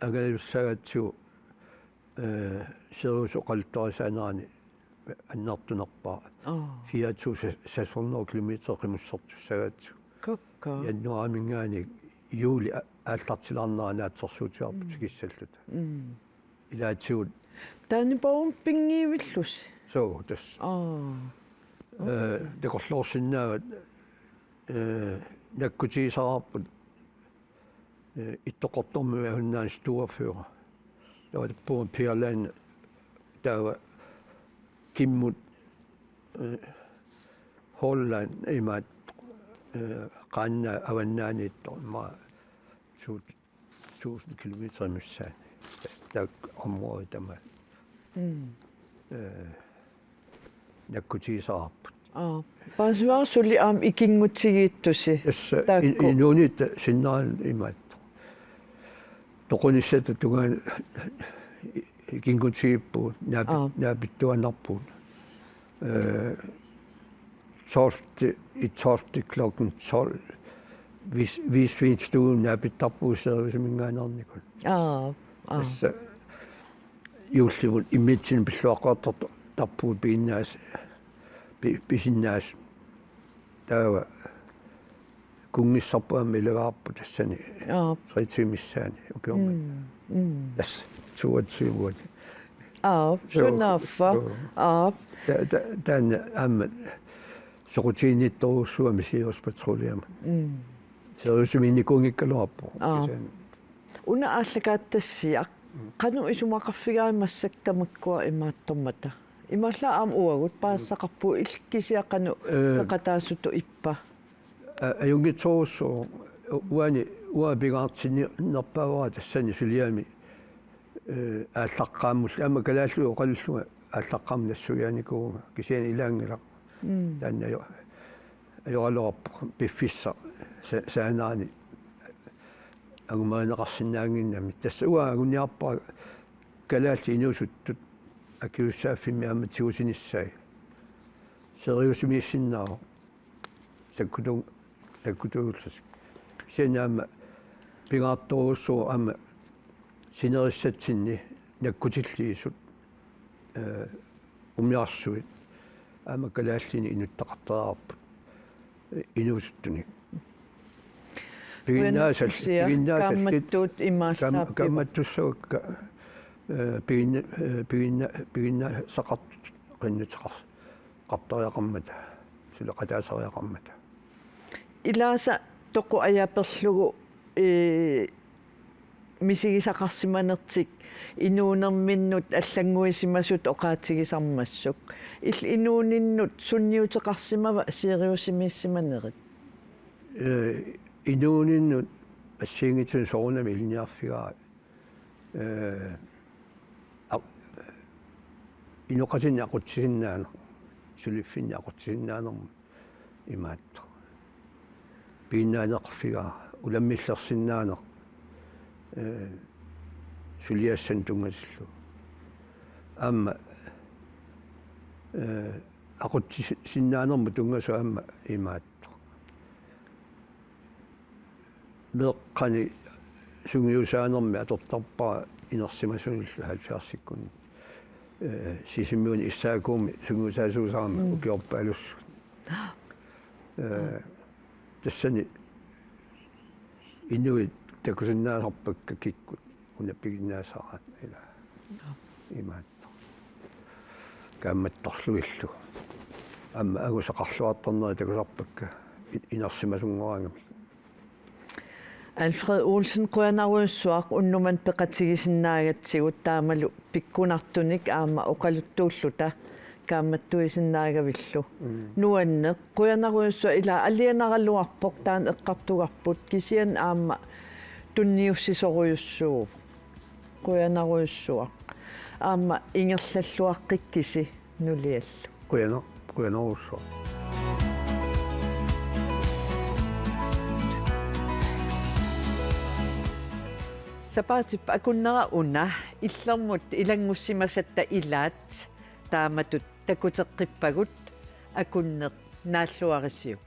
angalussagatsigu, eh, Sirius oqaluttuarisaanerani annertunerpaaq. Aa. Fire tusind seks hundrede kilometer qimussertussagatsigu. Kakkaak. Januaariminngaanniit juuli a-, aallartilaarnera naatsorsuutigaarput Mm. tikissalluta. Mm. Ilaatigut. Taanna paum pinngivillusi. Soo, tassa. Aa. Eh, takorloorsinnaavat, eh, nakkutigisaraarput, eh, Ittoqqortoormiut avannaanik Store Før. Taava tappavunga Pearland, taava kimmut, eh, Holland imaattoq, eh, qaannaa avannaaniittoq immaqa suut tusind kilometer missaani. Tassa taakku området tamaat. Mm. Eh, nakkutigisaraarput. Aa. Paasivara suli aamma ikinngutigiittusi. Tassa taakku. In-, inuunitta sinnera imaattoq. Toqunissata tungaanut ikinngutigiippugut, naapi-, Aa. naapittuaannarpugut. Eh, tolvte i tolvte klokken tolv. Vis-, visvinstuen naapittarpugut Siriusiminngaanneernikut. Aa, aa. Tassa juullivut immitsinnut pilluaqqaartarpugut piginnaas-, pi-, pisinnaasut. Taava kunngissarput aamma ilagaarput tassani. Aap. Tre timer missaani ukioq manna. Mm, mm. Tassa toogtyve. Aap, joo, sunaaffa. Joo. Aap. Ta-, ta-, taanna aamma soqutiginnittorujussuuvoq Sirius Patrulje aamma. Mm. Siriusimiinnikuunngikkaluarpoq. Aap. Kisianni. Una aallakaatitassiaq. Mm. Qanoq isumaqarfigaara massakkut tamakkua imaattormata? Imaallaat aamma uagut paasisaqarpugut illit kisianni qanoq Eh. peqataasutut ippa? A-, ajunngitsorujussuuvoq, u-, uani, uanga pingaartinnerpaavara tassani suliami, eh, aallaqqaammulli. Aamma kalaallit oqalullunga aallaqqaammut nassuiaanikuuvunga. Kisianni ilaanngilaq. Mm. Taanna ajo-, ajoraluarpoq piffissaq sa-, saanarani angumerineqarsinnaannginnami. Tassa uanga anguniarpara kalaallit inuusuttut akisussaaffimmi aamma tigusinissai. Siriusimiissinnaavoq. Sakkutu-, sakkutuullutik. Kisianni aamma pingaartorujussuuvoq aamma sinerissatsinni nakkutilliisut, eh, umiarsuit aamma kalaallinik inuttaqartariaqarput, eh, inuusuttunik. Piginnaasal-, Ujanarsusia, piginnaasallit, kaammattuut imaallaapput. Kaam-, kaammattussavakka, eh, piginna-, eh, piginna-, piginnaasaqartut qinnuteqars-, qartariaqarmata, suleqataasariaqarmata. Ilaasa toqu ajaperlugu, ee, misigisaqarsimanertik inuunerminnut allannguisimasut oqaatigisarmassuk. Illit inuuninnut sunniuteqarsimava Siriusimiissimanerit? Ee, inuuninnut assigiinngitsunik soorunami ilinniarfigaara. Ee, aq-, inoqatinnik aqutsisinnaaneq, suliffinnik aqutsisinnaanermut imaattoq. Piginnaaneqarfigaara, ulammillersinnaaneq, ee, suliassanik tunngatillugu. Aamma, ee, aqutsisinnaanermut tunngasut aamma imaattoq. Meeqqani sungiusaanermi atortarpara inersimasunillu halvfjerdsikkunni. Ee, Sisimiuni S A K-mi sungiusaasuusarama Mm. ukiorpaalussuit. Ee, tassani inuit takusinnaasarpakka kikkut una piginnaasaraat ila. Joo. Imaattoq. Kaammattorlugillu. Aamma angusaqarluartarnerit takusarpakka i-, inersimasunngoraangamik. Alfred Olsen, qujanarujussuaq unnummanna peqatigisinnaagatsigut taamalu pikkunartunik aamma oqaluttuulluta kaammattuisinnaagavillu. Mm. Nuanneq, qujanarujussuaq, ila alianaraluarpoq taanna eqqartugarput kisianni aamma tunniussisorujussuuvoq. Qujanarujussuaq. Aamma ingerlalluaqqikkisi nuliallu. Qujanaq, qujanarujussuaq. Sapaatip akunnera una illermut ilanngussimasatta ilaat taamatut takuteqqippagut, akunneq naalluarisiuk.